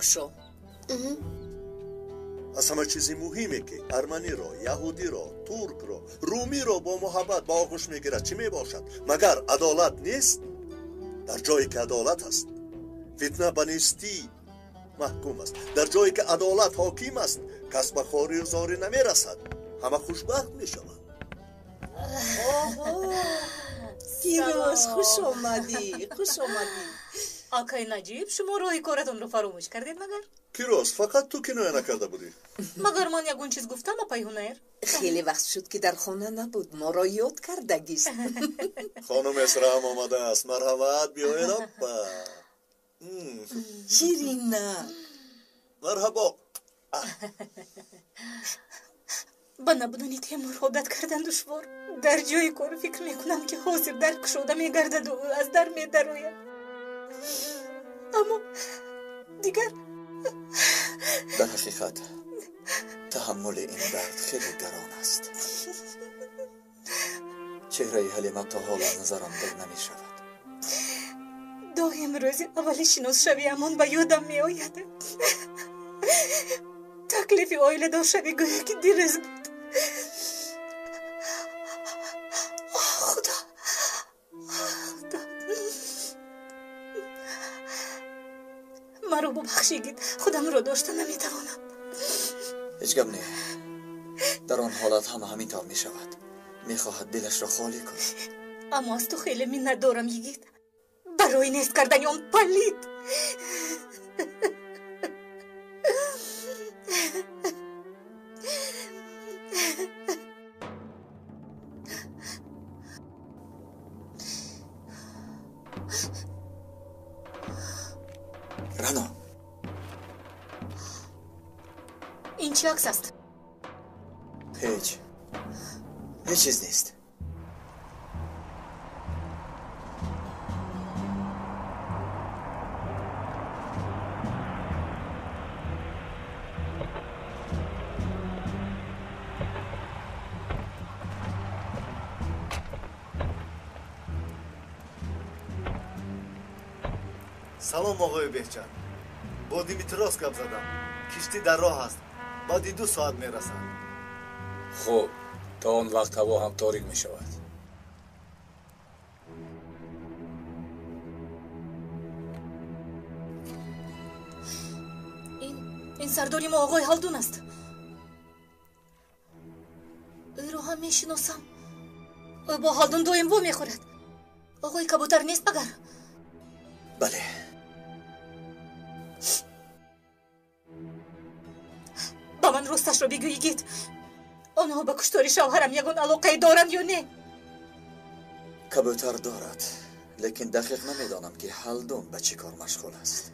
Аз ҳама чизи муҳиме, ки арманиро, яҳудиро, туркро, румиро бо муҳаббат ба оғӯш мегирад, чӣ мебошад? Магар адолат нест? Дар ҷое ки адолат аст, фитна ба нестӣ маҳкум аст. Дар ҷое ки адолат ҳоким аст, кас ба хорию зорӣ намерасад, ҳама хушбахт мешаванд.
Кироз, хуш омадӣ, хуш омадӣ.
Акай Наҷиб, шумо роҳи коратонро фаромӯш кардед магар?
Кироз, фақат ту киноя накарда будӣ.
Магар ман ягон чиз гуфтам, апай Ҳунайр?
Хеле вақт шуд, ки дар хона набуд, моро ёд кардагист.
Хонум Эсраам омадааст, марҳамат, биёед, опа.
Ширина.
Марҳабо.
Ба набудани Темур одат кардан душвор. Дар ҷои кор фикр мекунам, ки ҳозир дар кушода мегардаду аз дар медарояд. Аммо дигар
дар ҳақиқат таҳаммули ин дард хеле гарон аст. Чеҳраи Ҳалима то ҳол аз назарам дур намешавад.
Доим рӯзи аввали шиносшавиамон ба ёдам меояд. Таклифи оиладоршавӣ гӯё ки дирӯз буд. Худо, Худо, маро бубахш, йигит, худамро дошта наметавонам.
Ҳеҷ гап не. Дар он ҳолат ҳама ҳамин тавр мешавад. Мехоҳад дилашро холӣ кунад.
Аммо аз ту хеле миннатдорам, йигит, барои нест кардани он палид.
Рано.
Ин чӣ акс аст?
Ҳеҷ. Ҳеҷ чиз нест.
Салом, оғои Беҳчат. Бо Димитрос гап задам. Киштӣ дар роҳ аст. Баъди 2 соат мерасад.
Хуб, то он вақт ҳаво ҳам торик мешавад.
Ин сардори мо оғои Ҳалдун аст. Ӯро ҳам мешиносам. Ӯ бо Ҳалдун доим вомехӯрад. Оғои Кабутар нест магар?
Бале.
Ба ман росташро бигӯ, йигит. Онҳо ба куштори шавҳарам ягон алоқае доранд ё не?
Кабутар дорад, лекин дақиқ намедонам, ки Ҳалдун ба чӣ кор машғул аст.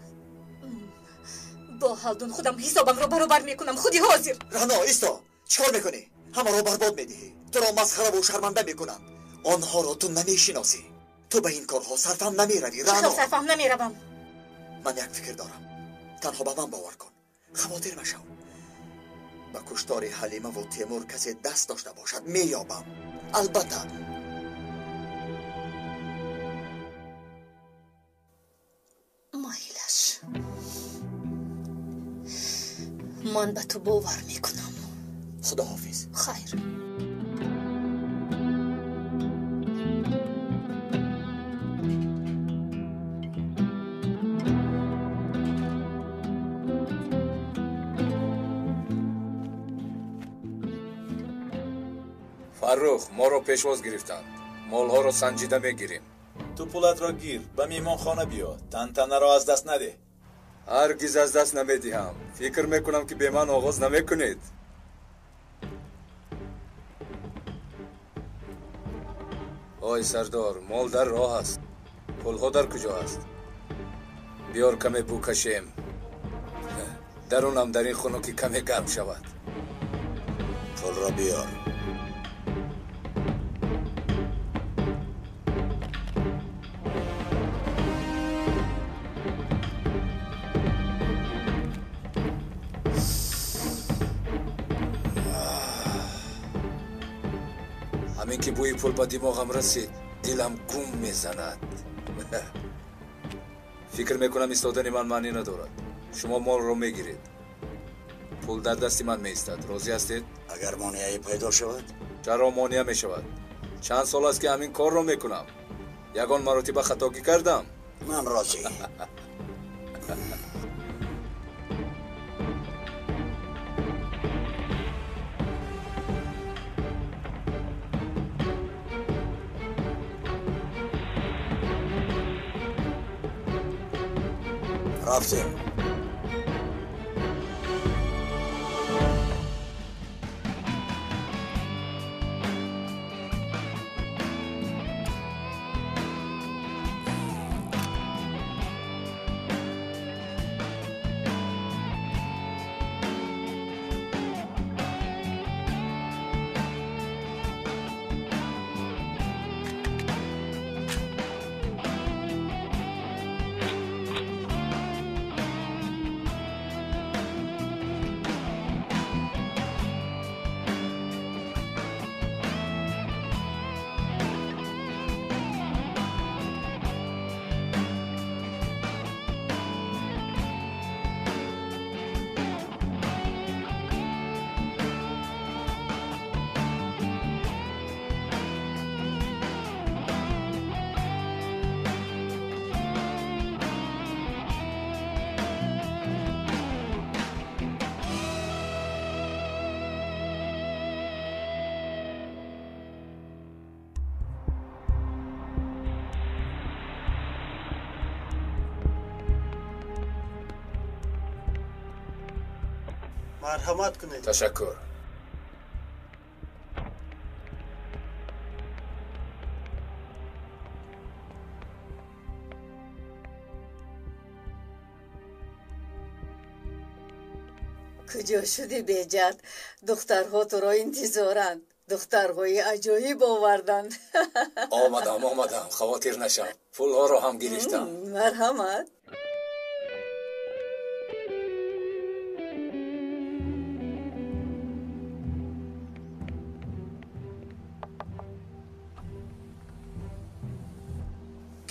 Бо Ҳалдун худам ҳисобамро баробар мекунам, худи ҳозир.
Рано, исто! Чӣ кор мекунӣ? Ҳамаро барбод медиҳӣ. Туро масхараву шарманда мекунанд. Онҳоро ту намешиносӣ. Ту ба ин корҳо сарфам намеравӣ, Рано.
Чӣ сарфам намеравам?
Ман як фикр дорам. Танҳо ба ман бовар кун. Хавотир машав. Ба куштори Ҳалимаву Темур касе даст дошта бошад, меёбам. Албатта.
Майлаш. Ман ба ту бовар мекунам.
Худоҳофиз.
Хайр.
Фаррух, моро пешвоз гирифтанд. Молҳоро санҷида мегирем.
Ту пулатро гир, ба меҳмонхона биё. Тантанаро аз даст надеҳ.
Ҳаргиз аз даст намедиҳам. Фикр мекунам, ки бе ман оғоз намекунед. Ой сардор, мол дар роҳ аст. Пулҳо дар куҷо аст? Биёр каме букашем. Дарунам дар ин хунукӣ каме гарм шавад.
Пулро биёр.
Ҳамин ки бӯи пул ба димоғам расид, дилам гум мезанад. Фикр мекунам истодани ман маънӣ надорад. Шумо молро мегиред. Пул дар дасти ман меистад. Розӣ ҳастед?
Агар монеае пайдо шавад?
Чаро монеа мешавад? Чанд сол аст, ки ҳамин корро мекунам. Ягон маротиба хатогӣ кардам?
Ман розӣ. Рафтем.
Марҳамат кунед.
Ташаккур.
Куҷо шудӣ, беҷад? Духтарҳо туро интизоранд. Духтарҳои аҷоиб оварданд.
Омадам, омадам, хавотир нашав. Пулҳоро ҳам гирифтам.
Марҳамат.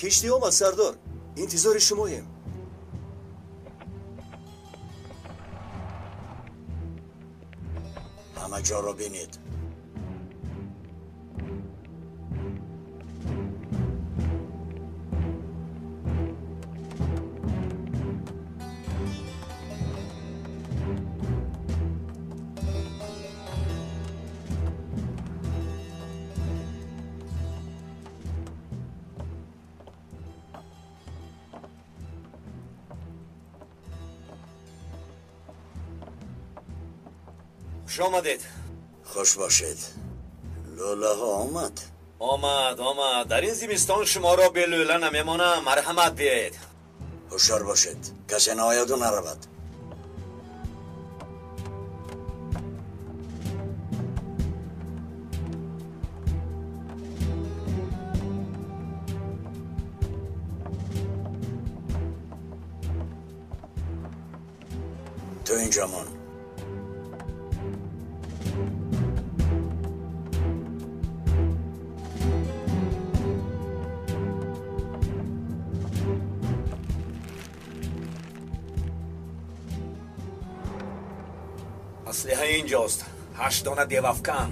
Киштӣ омад, сардор. Интизори шумоем.
Ҳама ҷоро бинед.
Хуш омадед.
Хуш бошед. Лӯлаҳо омад?
Омад, омад. Дар ин зимистон шуморо бе лӯла намемонам. Марҳамат, биёед.
Ҳушёр бошед, касе наояду наравад. Ту инҷо мон.
Аслиҳа инҷост. 8 дона девафкан.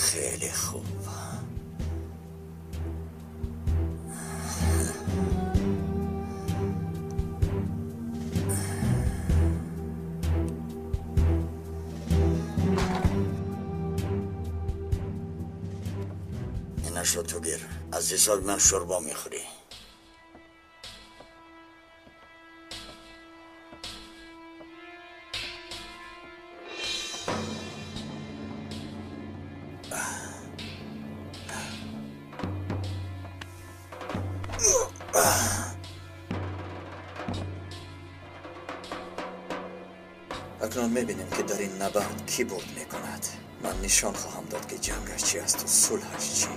Хеле хуб. Инашро ту гир. Аз ҳисоби ман шӯрбо мехӯрӣ.
Акнун мебинем, ки дар ин набард кӣ бурд мекунад. Ман нишон хоҳам дод, ки ҷангаш чи асту сулҳаш чӣ.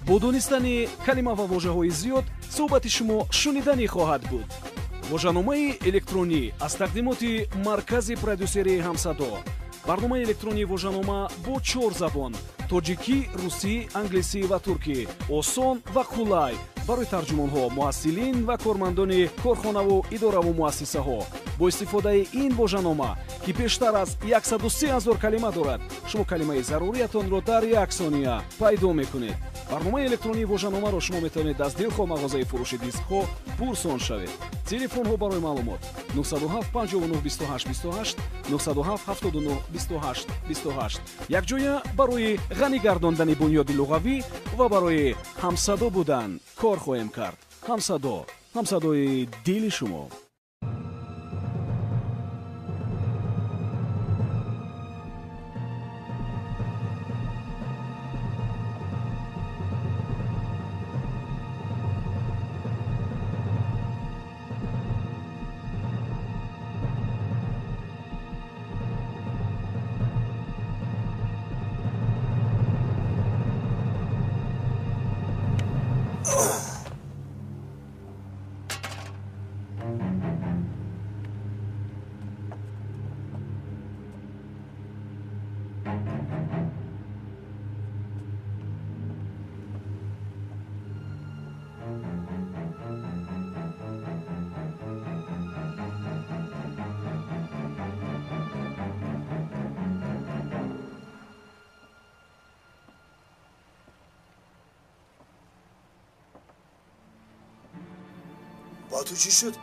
Бо донистани калима ва вожаҳои зиёд суҳбати шумо шуниданӣ хоҳад буд. Вожаномаи электронӣ аз тақдимоти маркази продюсерии ҳамсадо. Барномаи электронии вожанома бо 4 забон: тоҷикӣ, русӣ, англисӣ ва туркӣ. Осон ва қулай барои тарҷумонҳо, муҳассилин ва кормандони корхонаву идораву муассисаҳо. Бо истифодаи ин вожанома, ки бештар аз 103 000 калима дорад, шумо калимаи заруриятонро дар як сония пайдо мекунед. Барномаи электронии вожаномаро шумо метавонед аз дилхоҳ мағозаи фурӯши дискҳо пурсон шавед. Телефонҳо барои маълумот 907 59 28 28, 907 79 28 28. Якҷоя барои ғанӣ гардондани бунёди луғавӣ ва барои ҳамсадо будан кор хоҳем кард. Ҳамсадо, ҳамсадои дили шумо.
Бо ту чӣ шуд?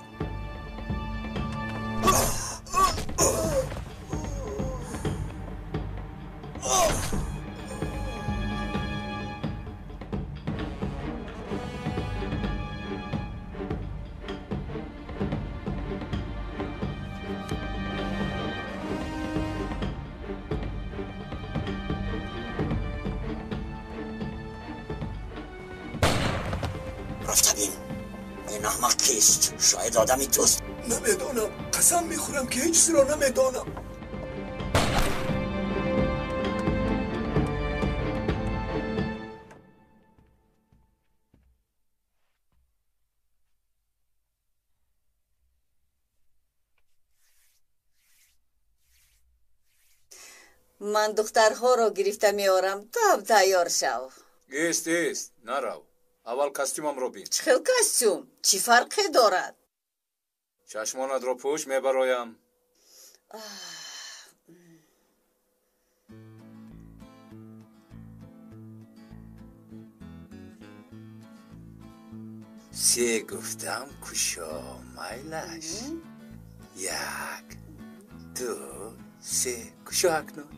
Рафта бин. Ин аҳмақ кист? Шояд одами туст.
Намедонам. Қасам мехӯрам, ки ҳеҷ чизро намедонам.
Ман духтарҳоро гирифта меорам, ту ҳам тайёр шав.
Ист, ист, нарав. Аввал костюмамро бин.
Чӣ хел костюм? Чӣ фарқе дорад?
Чашмонатро пӯш, мебароям. Се гуфтам, кушо, майлаш. Як, ду, се, кушо акнун.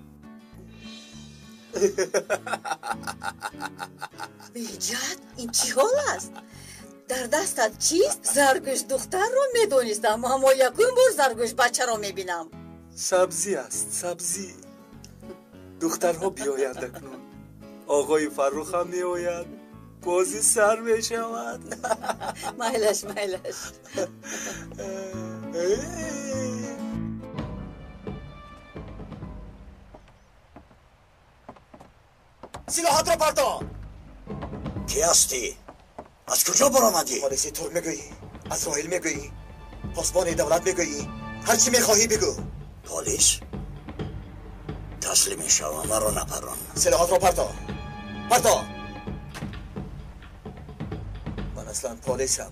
Беҷад, ин чӣ ҳол аст? Дар дастат чист? Заргӯш духтарро медонистам, аммо якум бор заргӯш бачаро мебинам.
Сабзӣ аст, сабзӣ. Духтарҳо биёянд акнун. Оғои Фаррух ҳам меояд. Бозӣ сар мешавад.
Майлаш, майлаш.
Силоҳатро парто!
Кӣ ҳастӣ? Аз куҷо баромадӣ?
Полиси турк мегӯӣ, азроил мегӯӣ, посбони давлат мегӯӣ, ҳар чӣ мехоҳӣ бигӯ.
Полис? Таслим мешавам, маро напарон.
Силоҳатро парто! Парто! Ман аслан полисам,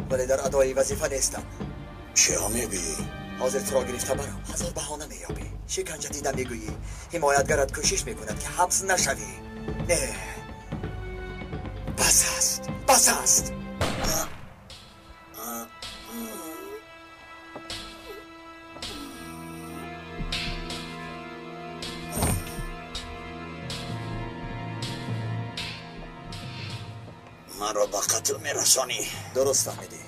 вале дар адои вазифа нестам.
Чиҳо мегӯӣ?
Ҳозир туро гирифта барам, ҳазор баҳона меёбӣ. Шиканҷа дида мегӯӣ. Ҳимоятгарат кӯшиш мекунад, ки ҳабс нашавӣ. Не, бас аст, бас аст.
Маро ба қатл мерасонӣ.
Дуруст фаҳмидӣ,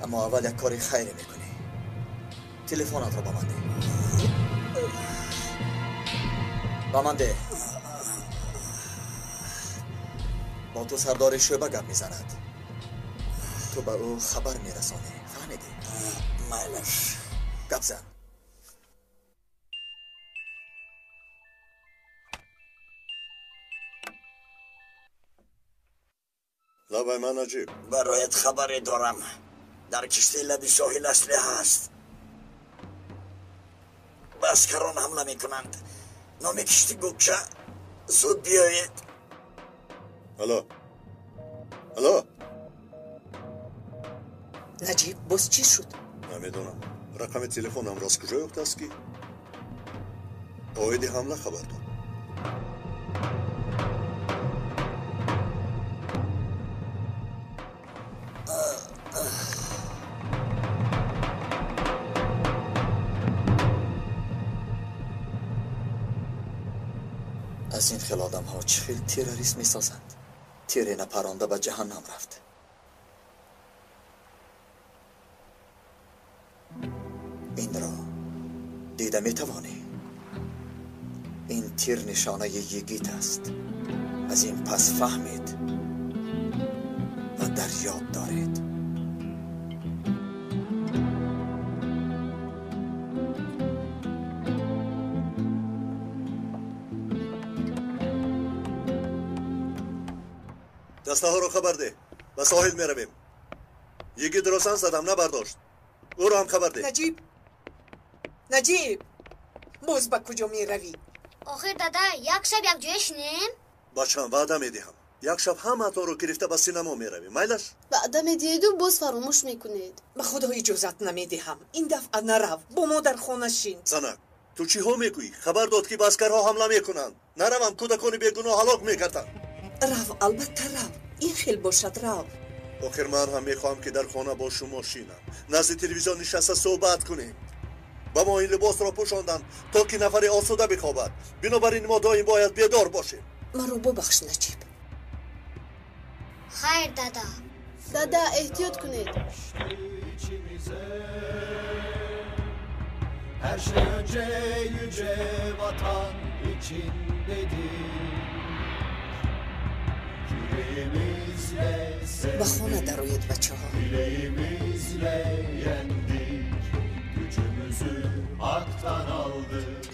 аммо аввал як кори хайре мекунӣ. Телефонатро ба ман деҳ. Ба ман деҳ. Бо ту сардори шӯъба гап мезанад. Ту ба ӯ хабар мерасонӣ. Фаҳмидӣ?
Майлаш.
Гап зан.
Лабай ман Наҷиб.
Бароят хабаре дорам. Дар киштии лаби соҳил аслиҳа аст. Ба аскарон ҳамла мекунанд. Номи киштӣ Гукча. Зуд биёед.
Алло, алло.
Наҷиб, боз чӣ шуд?
Намедонам. Рақами телефонамро аз куҷо ёфтааст, ки оиди ҳамла хабар дод?
Аз ин хел одамҳо чӣ хел террорист месозанд? Тире напаронда ба ҷаҳаннам рафт. Инро дида метавонӣ? Ин тир нишонаи йигит аст. Аз ин пас фаҳмед ва дар ёд доред.
Дастаҳоро хабар деҳ. Ба соҳил меравем. Йигитро сан задам, набардошт. Ӯро ҳам хабар деҳ.
Наҷиб, Наҷиб, боз ба куҷо меравӣ?
Охир дада, як шаб якҷоя шинем?
Бачам, ваъда медиҳам. Як шаб ҳамаатонро гирифта ба синамо меравем. Майлаш?
Ваъда медиҳеду боз фаромӯш мекунед.
Ба худо иҷозат намедиҳам. Ин дафъа нарав, бо мо дар хона шин.
Занак, ту чиҳо мегӯӣ? Хабар дод, ки ба аскарҳо ҳамла мекунанд. Наравам, кӯдакони бегуноҳ ҳалок мегарданд.
Рав, албатта рав. Ин хел бошад, рав.
Охир ман ҳам мехоҳам, ки дар хона бо шумо шинам, назди телевизион нишаста суҳбат кунем. Ба мо ин либосро пӯшонданд, то ки нафаре осуда бихобад. Бинобар ин мо доим бояд бедор бошем.
Маро бубахш, Наҷиб.
Хайр, дада.
Дада, эҳтиёт кунед.
Her şey önce yüce vatan için dedik.
Ба хона дароед, бачаҳо.
Bileğimizle yendik, gücümüzü haktan aldık.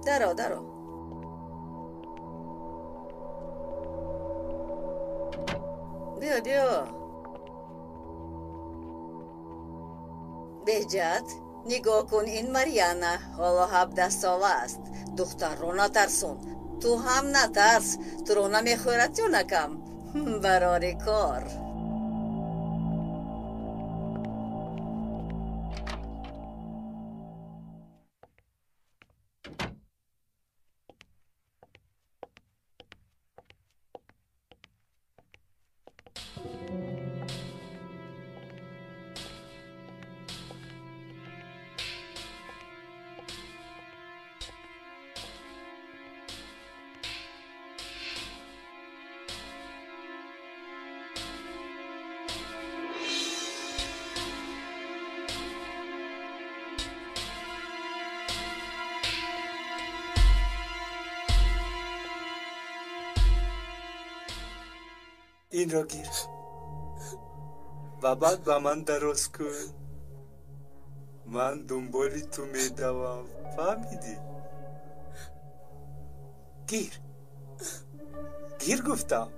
Даро, даро. Биё, биё. Беҳҷат, нигоҳ кун, ин Марьяна ҳоло 17 сола аст. Духтарро натарсон. Ту ҳам натарс, туро намехӯрад ё накам. Барори кор.
Инро гир ва баъд ба ман дароз кун. Ман дунболи ту медавам, фаҳмидӣ? Гир, гир, гуфтам.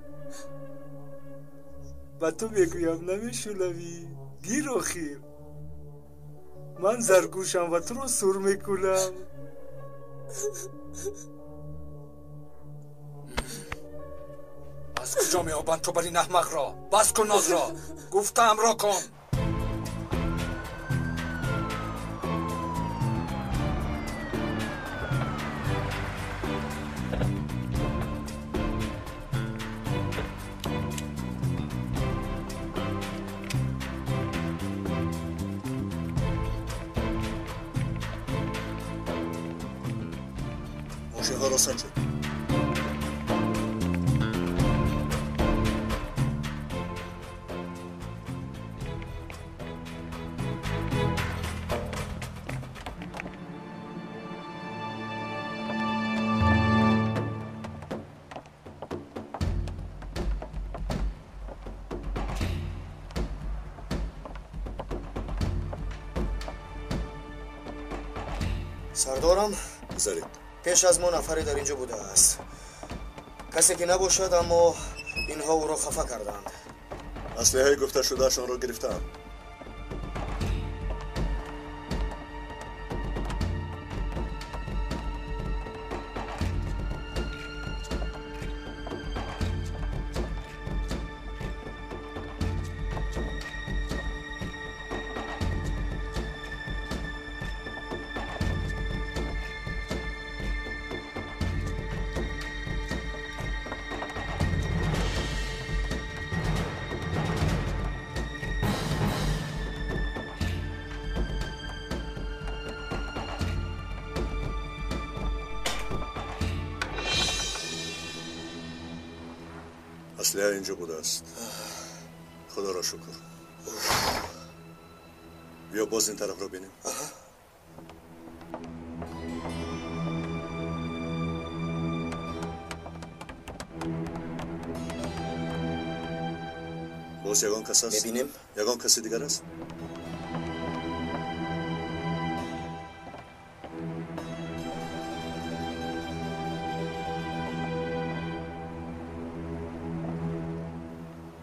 Ба ту мегӯям, намешунавӣ? Гир, охир. Ман заргӯшам ва туро сур мекунам.
Аз куҷо меёбанд ту бар ин аҳмақро? Бас кун нозро, гуфтаамро кун.
Мошинҳоро санҷед.
Сардорам,
гузаред.
Пеш аз мо нафаре дар инҷо будааст. Касе ки набошад, аммо инҳо ӯро хафа карданд.
Аслиҳаи гуфташудаашонро гирифтаам. Аслиҳа инҷо будааст. Худоро шукр. Биё боз ин тарафро бинем. Боз ягон кас аст?
Мебинем.
Ягон каси дигар аст?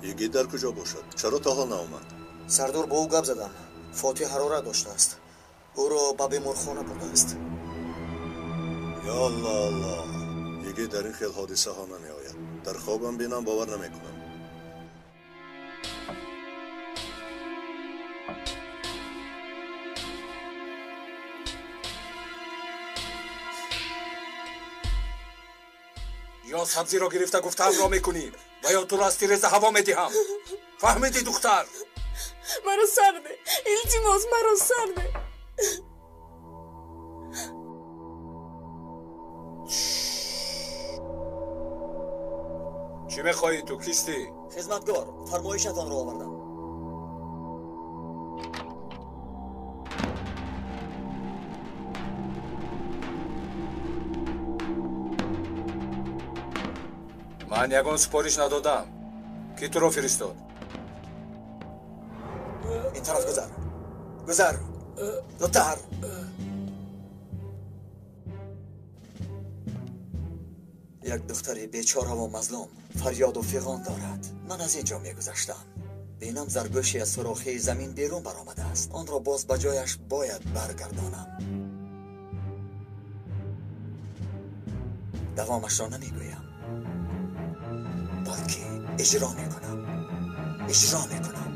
Йигит дар куҷо бошад? Чаро то ҳол наомад?
Сардор, бо ӯ гап задам. Фотиҳ ҳарорат доштааст. Ӯро ба беморхона бурдааст.
Ё Алло, Алло! Йигит дар ин хел ҳодисаҳо намеояд. Дар хобам бинам бовар намекунам.
Ё сабзиро гирифта гуфтаамро мекунӣ ва ё туро аз тиреза ҳаво медиҳам. Фаҳмидӣ, духтар?
Маро сарде, илтимос, маро сарде.
Чӣ мехоҳӣ ту? Кистӣ?
Хизматгор, фармоишатонро овардам.
Ман ягон супориш надодам. Кӣ туро фиристод?
Ин тараф гузар. Гузар. Зудтар. Як духтари бечораву мазлум фарёду фиғон дорад. Ман аз ин ҷо мегузаштам. Бинам заргӯши аз сурохии замин берун баромадааст. Онро боз ба ҷояш бояд баргардонам. Давомашро намегӯям, балки иҷро мекунам. Иҷро мекунам.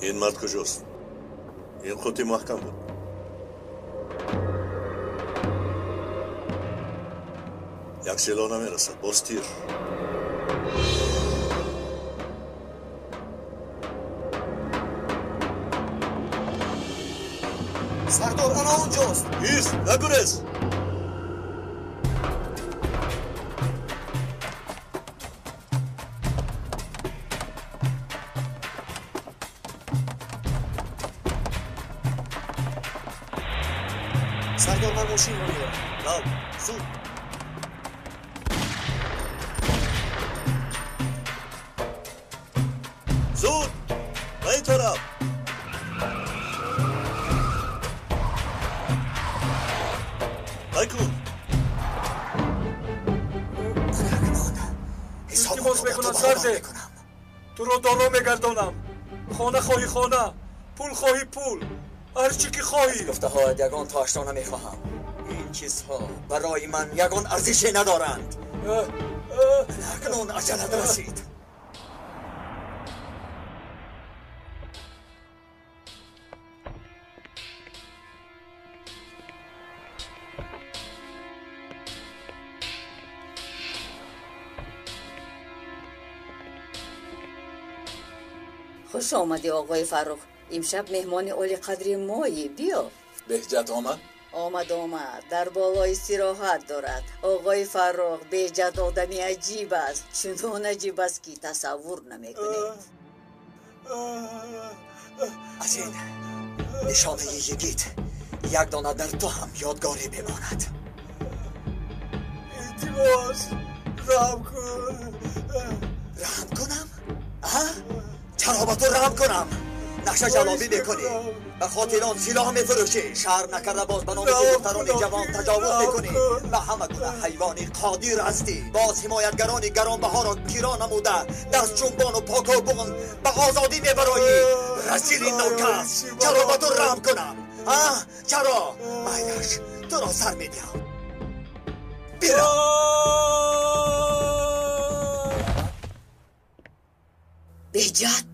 Ин мард куҷост? Ин қути маҳкам буд. Як сило намерасад, боз тир.
Сардор, ана онҷост.
Ист, нагурез!
Сардор, ман мошинро меорам.
Рав, зуд! Зуд! Ба ин тараф! Ай кун!
Акнун ҳисоб
Илтимос мекунам, сарзе. Туро доно мегардонам. Хона хоҳӣ хона, пул хоҳӣ пул, ҳар чӣ ки хоҳӣ.
Аз гуфтаҳоят ягон тоашро намехоҳам. Ин чизҳо барои ман ягон арзише надоранд. Акнун аҷалат расид.
Хуш омадӣ, оғои Фаррух. Имшаб меҳмони олиқадри моӣ. Биё.
Беҳҷат омад?
Омад, омад. Дар боло истироҳат дорад. Оғои Фаррух, Беҳҷат одами аҷиб аст. Чунон аҷиб аст, ки тасаввур намекунед.
Аз ин нишонаи йигит як дона дар ту ҳам ёдгорӣ бимонад.
Илтимос, раҳм кун.
Раҳм кунам? А? Чаро ба ту раҳм кунам? Нақша ҷалобӣ мекунӣ, ба қотилон силоҳ мефурӯшӣ, шарм накарда боз ба номи духтарони ҷавон таҷовуз мекунӣ, ба ҳама гуна ҳайвони қодир ҳастӣ, боз ҳимоятгарони гаронбаҳоро киро намуда, дастҷунбону покобон ба озодӣ мебароӣ. Расили нокас, чаро ба ту раҳм кунам? А? Чаро? Майлаш, туро сар медиҳам. Бирав.
Беҳҷат!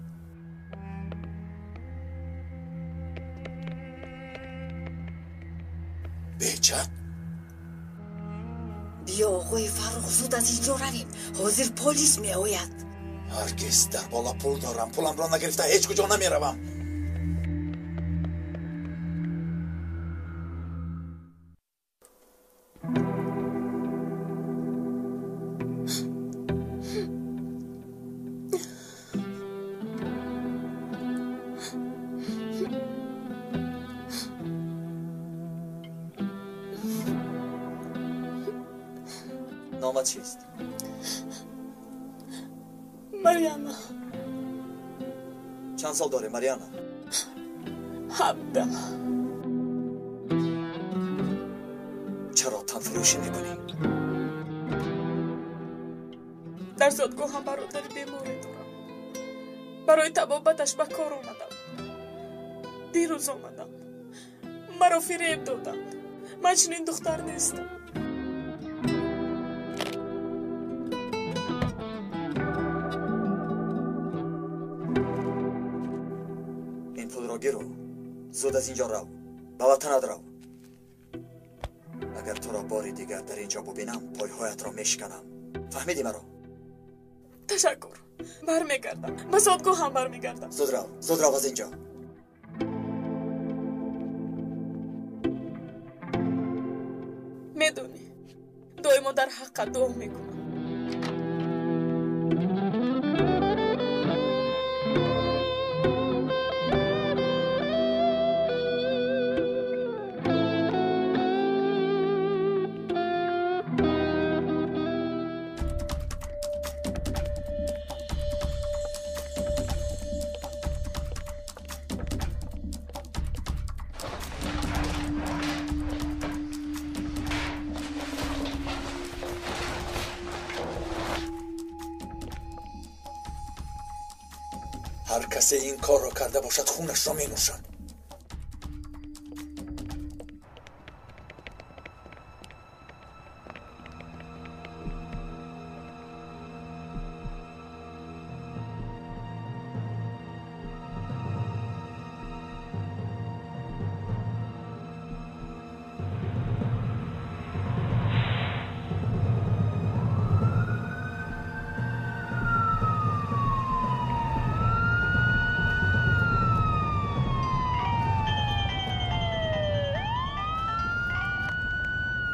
Беҳҷат?
Биё, оғои Фаррух, зуд аз инҷо равем. Ҳозир полис меояд.
Ҳаргиз, дар боло пул дорам. Пуламро нагирифта ҳеҷ куҷо намеравам.
Номат чист?
Марьяна.
Чанд сол дорӣ, Марьяна?
17.
Чаро танфурӯшӣ мекунӣ?
Дар зодгоҳам бародари беморе дорам. Барои табобаташ ба кор омадам. Дирӯз омадам. Маро фиреб доданд. Ман чунин духтар нестам.
Ин пулро гиру, зуд аз инҷо рав, ба ватанат рав. Агар туро бори дигар дар инҷо бубинам, пойҳоятро мешиканам. Фаҳмидӣ маро?
Ташаккур. Бармегардам. Ба зодгоҳам бармегардам.
Зуд рав, зуд рав аз инҷо.
Медонӣ, доимо дар ҳаққат дуо мекунам.
Ҳар касе ин корро карда бошад, хунашро менӯшам.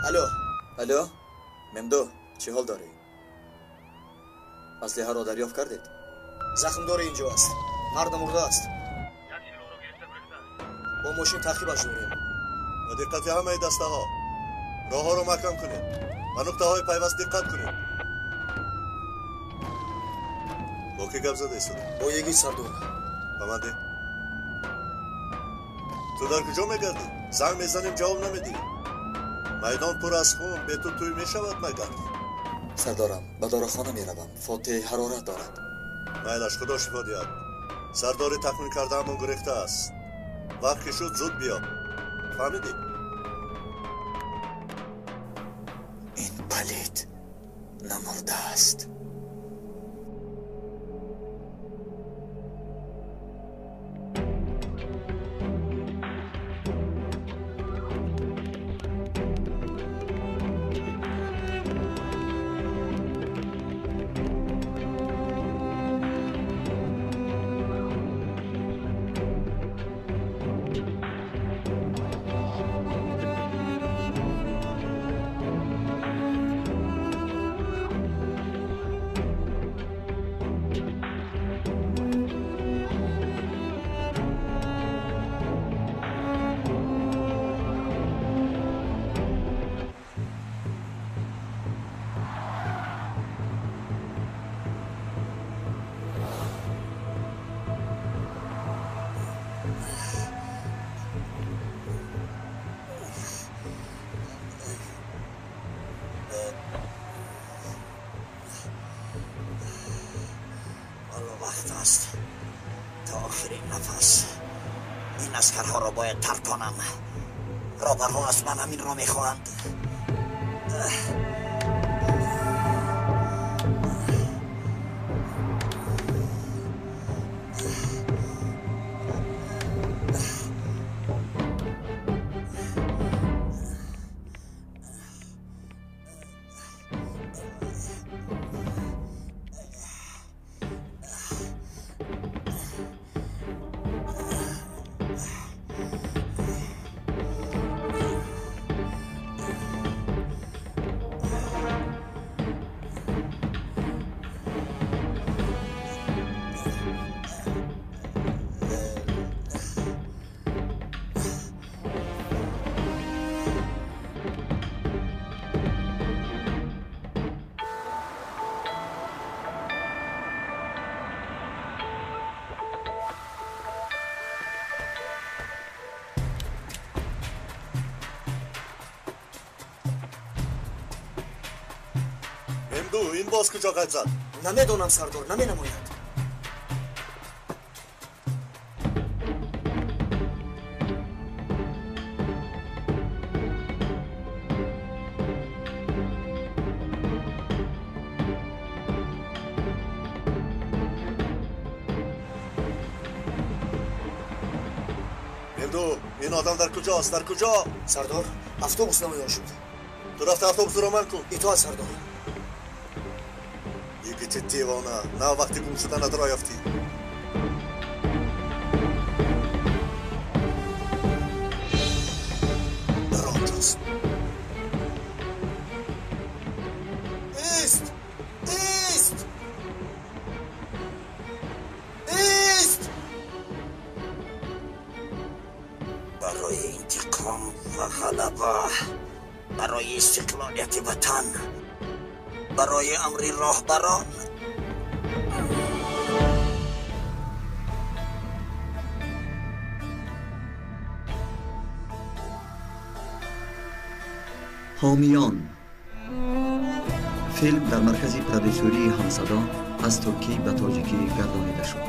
Алло, алло, Мемдо, чӣ ҳол дорӣ? Аслиҳаро дарёфт кардед?
Захмдори инҷо аст. Мард мурда аст. Бо мошин таъқибаш дорем.
Ба диққати ҳамаи дастаҳо. Роҳҳоро маҳкам кунед. Ба нуқтаҳои пайваст диққат кунед. Бо кӣ гап зада истода?
Бо Йигит сардор.
Ба ман деҳ. Ту дар куҷо мегардӣ? Занг мезанем, ҷавоб намедиҳӣ. Майдон пур аз хун, бе ту тӯй мешавад магар?
Сардорам, ба дорухона меравам. Фотеҳ ҳарорат дорад.
Майлаш, худо шифо диҳад. Сардори тахмин кардаамон гурехта аст. Вақт ки шуд, зуд биё. Фаҳмидӣ?
Ин палид намурдааст.
عسکرها را باید ترک کنم. رابرها از من همین را میخواهند.
Ин боз куҷо ғайб зад?
Намедонам, сардор, наменамояд.
Мемду, ин одам дар куҷост? Дар куҷо?
Сардор, автобус намоён шуд.
Ту рафта автобусро ман кун.
Итоат, сардор.
Йигити девона, на вақти гум шуданат роҳ ёфтӣ. Дар он ҷост.
Ист! Ист! Ист!
Барои интиқом ва ғалаба, барои истиқлолияти ватан, барои амри роҳбарон.
Ҳомиён. Филм дар маркази продюсерии Ҳамсадо аз туркӣ ба тоҷикӣ гардонида шуд.